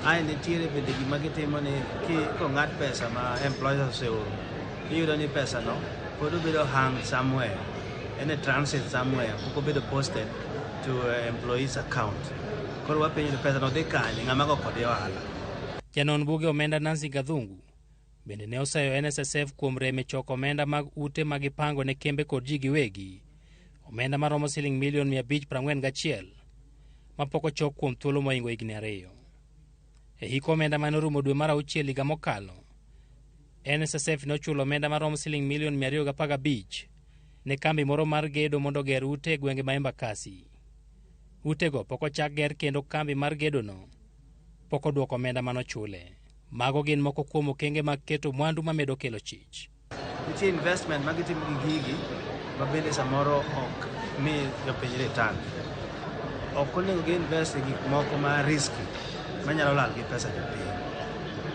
S10: Ae nitiere bende gima gitimo ni kong'ad pesa ma employers oseoro, iyudo ni pesa no pod obedo hang somewhere, en e transit somewhere, pok obedo posted to employees account. Koro wapenjo ni pesa no dhi kanye, ng'ama go kode ohala.
S9: Janon buge omenda Nancy Gathungu bende ne oseyo NSSF kuom rem e choko omenda mag ute ma gipango ne kembe kod ji giwegi, omenda maromo siling milion 541 mapok ochok kuom thuolo mohingo higni 2. E hik omenda mane orumo dwe mar 6 higa mokalo, NSSF ne ochulo omenda maromo siling milion 215 ne kambi moro mar gedo mondo oger ute e gwenge ma Embakasi. Utego pok ochak ger kendo kambi mar gedono pok oduoko omenda manochule. Mago gin moko kuom okenge mag keto mwandu mamedo kelo chich.
S10: Nitie investment ma gitimo gi gigi ma bende samoro ok mi jopiny return. Ok onego gi invest e gik moko ma risky manyalo lal gi pesa jopiny.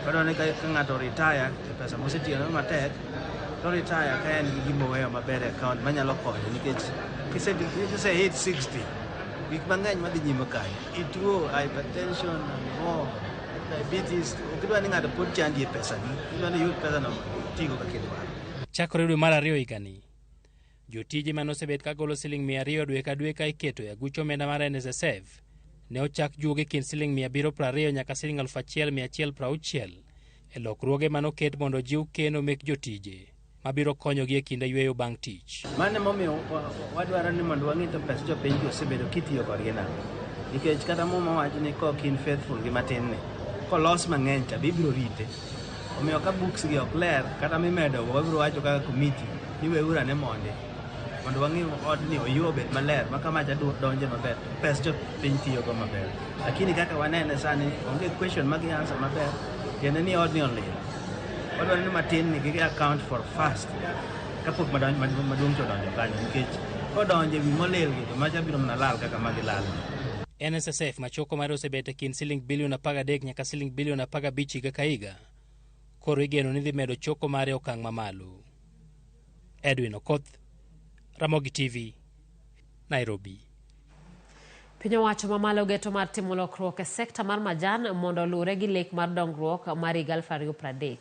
S10: Wadwaro ni ka ng'ato retire e pesa mosetiyone matek, to retire ka en gi gima oweyo maber e account manyalo konyo nikech kise hit 60 gik mang'eny madhi nyime kanyo. Ituo hypertension and more diabetes, ok idwa ni ng'ato pod chandi e pesani, idwa ni iyud pesano tigo kaka idwaro.
S9: Chakore dwe mar 2 higani, Jotije mane osebet ka golo siling 200 dwe ka dwe ka iketo e aguch omenda mar NSSF ne ochak juogi kind siling 720 nyaka siling 1160 e lokruoge mane oket mondo ojiw keno mek jotije mabiro konyogi e kinde yweyo bang' tich.
S10: Mano emomiyo wadwaro ni mondo wang'i to pes jopiny gi osebedo kitiyo kodgi nade. Nikech kata Muma wacho ni kok in faithful gi matin ni, kolos mang'eny to be ibiro rite. Omiyo ka books gi ok ler kata mimedo go wabiro wacho kaka komiti ni weuru ane mondi mondo wang'i odni oywe obed maler ma ka macha donje maber to pes jopiny tiyogo maber. Lakini kaka wanene sani onge question ma gi answer maber tiende ni odni olil. Wadwaro ni matin ni gi account for fast kapok maduong' to odonjo kanyo nikech kodonjo e wi molil gi to macha biro mana lal kaka magi lal.
S9: NSSF machoko mare osebet e kind siling bilion 13 nyaka siling bilion 15 higa ka higa. Koro igeno ni dhi medo choko mare e okang' mamalo. Edwin Okoth, Ramogi TV, Nairobi.
S1: Piny owacho mamalo geto mar timo lokruok e sekta mar majan mondo oluwre gi lek mar dongruok mar higa 2030.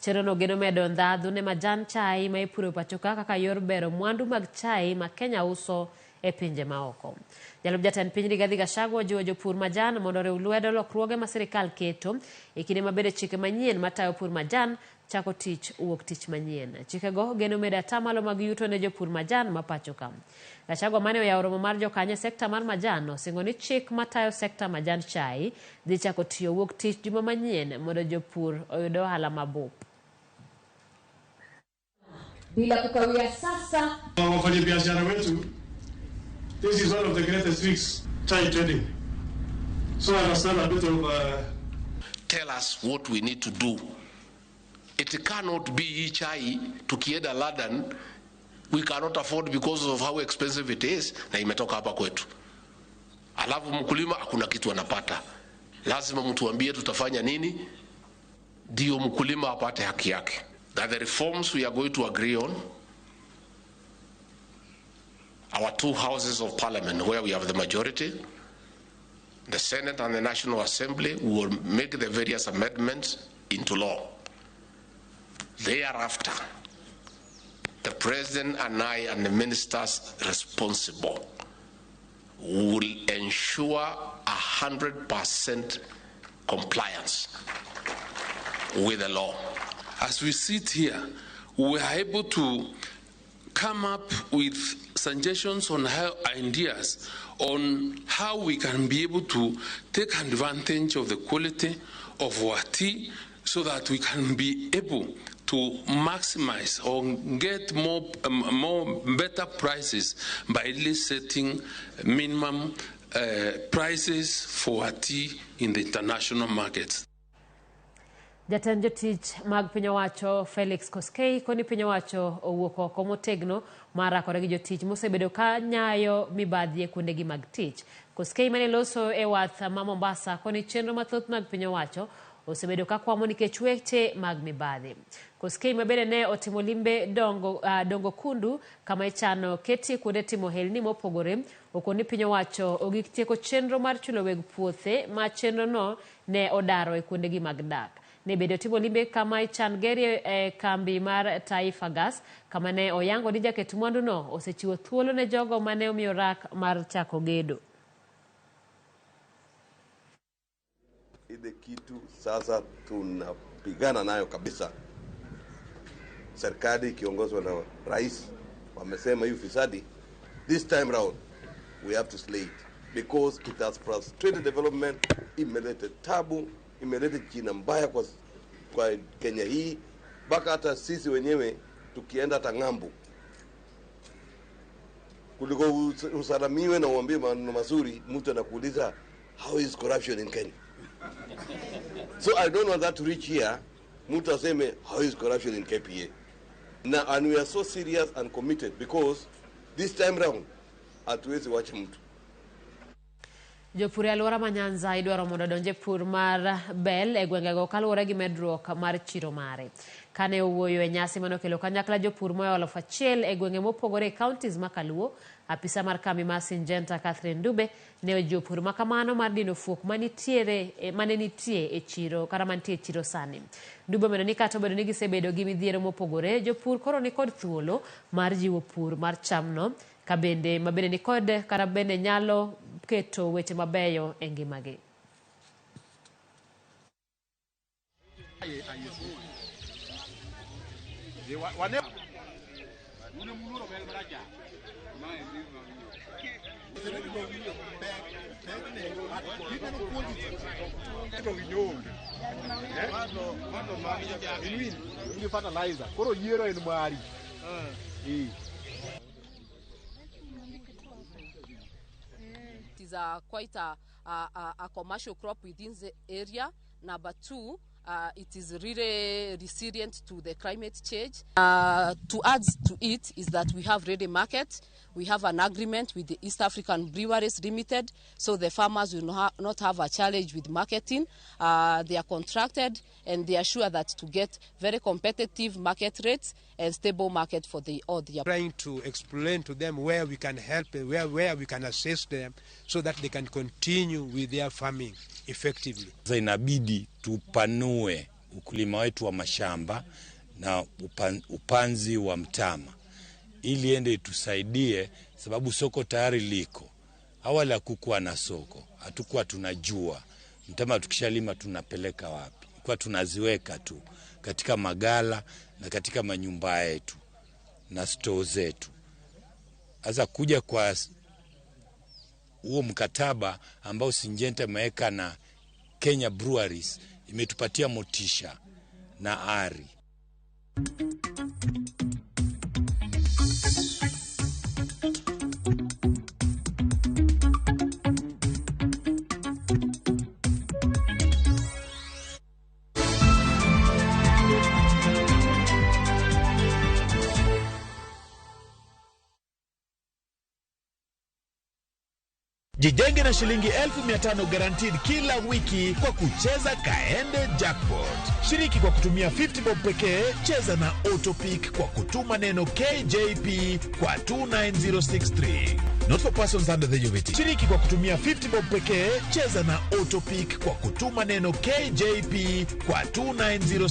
S1: Chenrono geno medo ndhadhu ne majan chai ma ipuro e pacho ka kaka yor bero mwandu mag chai ma Kenya uso e pinje maoko. Jalup jatend piny Rigathi Gachagua ojiwo jopur majan mondo oriw lwedo lokruoge ma sirikal keto e kinde ma bende chike manyien matayo pur majan chako tich wuok tich manyien. Chikego geno medo atamalo mag yuto ne jopur majan ma pacho ka. Gachagua mane oyawo romo mar jokanyo e sekta mar majan osingo ni chik matayo sekta majan chai dhi chako tiyo wuok tich juma manyien mondo jopur oyud ohala mabup.
S15: Bila kukawia sasa.
S20: Wafanyabiashara wetu, this is one of the greatest weeks, chai trading. So I understand a bit of...
S21: Tell us what we need to do. It cannot be hii chai tukienda London we cannot afford because of how expensive it is, na imetoka hapa kwetu. Alafu mkulima hakuna kitu anapata. Lazima mtuambie tutafanya nini ndio mkulima apate haki yake. That the reforms we are going to agree on, our two houses of parliament where we have the majority, the Senate and the National Assembly, will make the various amendments into law. Thereafter, the President and I and the ministers responsible will ensure 100% compliance with the law.
S22: As we sit here, we are able to come up with suggestions on how ideas on how we can be able to take advantage of the quality of our tea so that we can be able to maximize or get more better prices by at least setting minimum prices for our tea in the international markets.
S1: Jatend jotich mag piny owacho Felix Koskei koni piny owacho owuok oko motegno mar rakore gi jotich mosebedo ka nyayo mibadhi e kuondegi mag tich. Koskei mane loso e wath ma Mombasa koni chenro mathoth mag piny owacho osebedo ka kwamo nikech weche mag mibadhi. Koskei ma bende ne otimo limbe dongo kundu kama ichano ketie kuonde timo helni mopogore okoni piny owacho ogik tieko chenro mar chulo weg puothe ma chenrono ne odaro e kuondegi mag dak. Ne bedo timo limbe kama ichan gerie e kambi mar Taifa Gas kama ne oyango ni jaket mwanduno osechiwo thuolo ne jogo mane omiyo rak mar chako gedo.
S23: Ile kitu sasa tunapigana nayo kabisa, serikali ikiongozwa na rais wamesema hii ufisadi, this time round we have to slay it because it has frustrated development, imelete tabu, imelete jina mbaya kwa Kenya hii, mpaka hata sisi wenyewe tukienda hata ng'ambo kuliko usalamiwe na uambie maneno mazuri, mtu anakuuliza how is corruption in Kenya? So I don't want that to reach here. Mtu aseme how is corruption in KPA? Now, and we are so serious and committed because this time round hatuwezi wacha mtu.
S1: Jopur e alwora ma Nyanza idwaro mondo odonj e pur mar bel e gwengego kaluwore gi medruok mar chiro mare. Kane owuoyo e nyasi manokelo kanyakla jopur moa 1000 e gwenge mopogore e counties ma Kaluo, apisa mar kambi mar Syngenta Catherine Dube ne ojiwo pur makamano mar dino fuok manitiere mane nitie e chiro kata mantie e chiro sani. Dube omedo ni kata obedo ni gisebedo gi midhiero mopogore, jopur koro nikod thuolo mar jiwo pur mar chamno ka bende mabende nikod kata bende nyalo keto weche mabeyo e ngimagi.
S8: Koro yiero en mari.
S11: It is quite a commercial crop within the area. Number two, it is really resilient to the climate change. To add to it is that we have ready market. We have an agreement with the East African Breweries Limited, so the farmers will not have a challenge with marketing. They are contracted and they are sure that to get very competitive market rates and stable market for the all their.
S12: Trying to explain to them where we can help, where we can assist them so that they can continue with their farming effectively.
S24: Inabidi tupanue ukulima wetu wa mashamba na upanzi wa mtama ili ende itusaidie, sababu soko tayari liko. Awali hakukuwa na soko, hatukuwa tunajua mtama tukishalima tunapeleka wapi. Kwa tunaziweka tu katika magala na katika manyumba yetu na store zetu. Sasa kuja kwa huo mkataba ambao Syngenta imeweka na Kenya Breweries imetupatia motisha na ari.
S25: Jijenge na shilingi 1500 guaranteed kila wiki kwa kucheza Kaende Jackpot. Shiriki kwa kutumia 50 bob pekee, cheza na Autopick kwa kutuma neno KJP kwa 29063. Not for persons under the age of 18. Shiriki kwa kutumia 50 bob pekee, cheza na Autopick kwa kutuma neno KJP kwa 29063.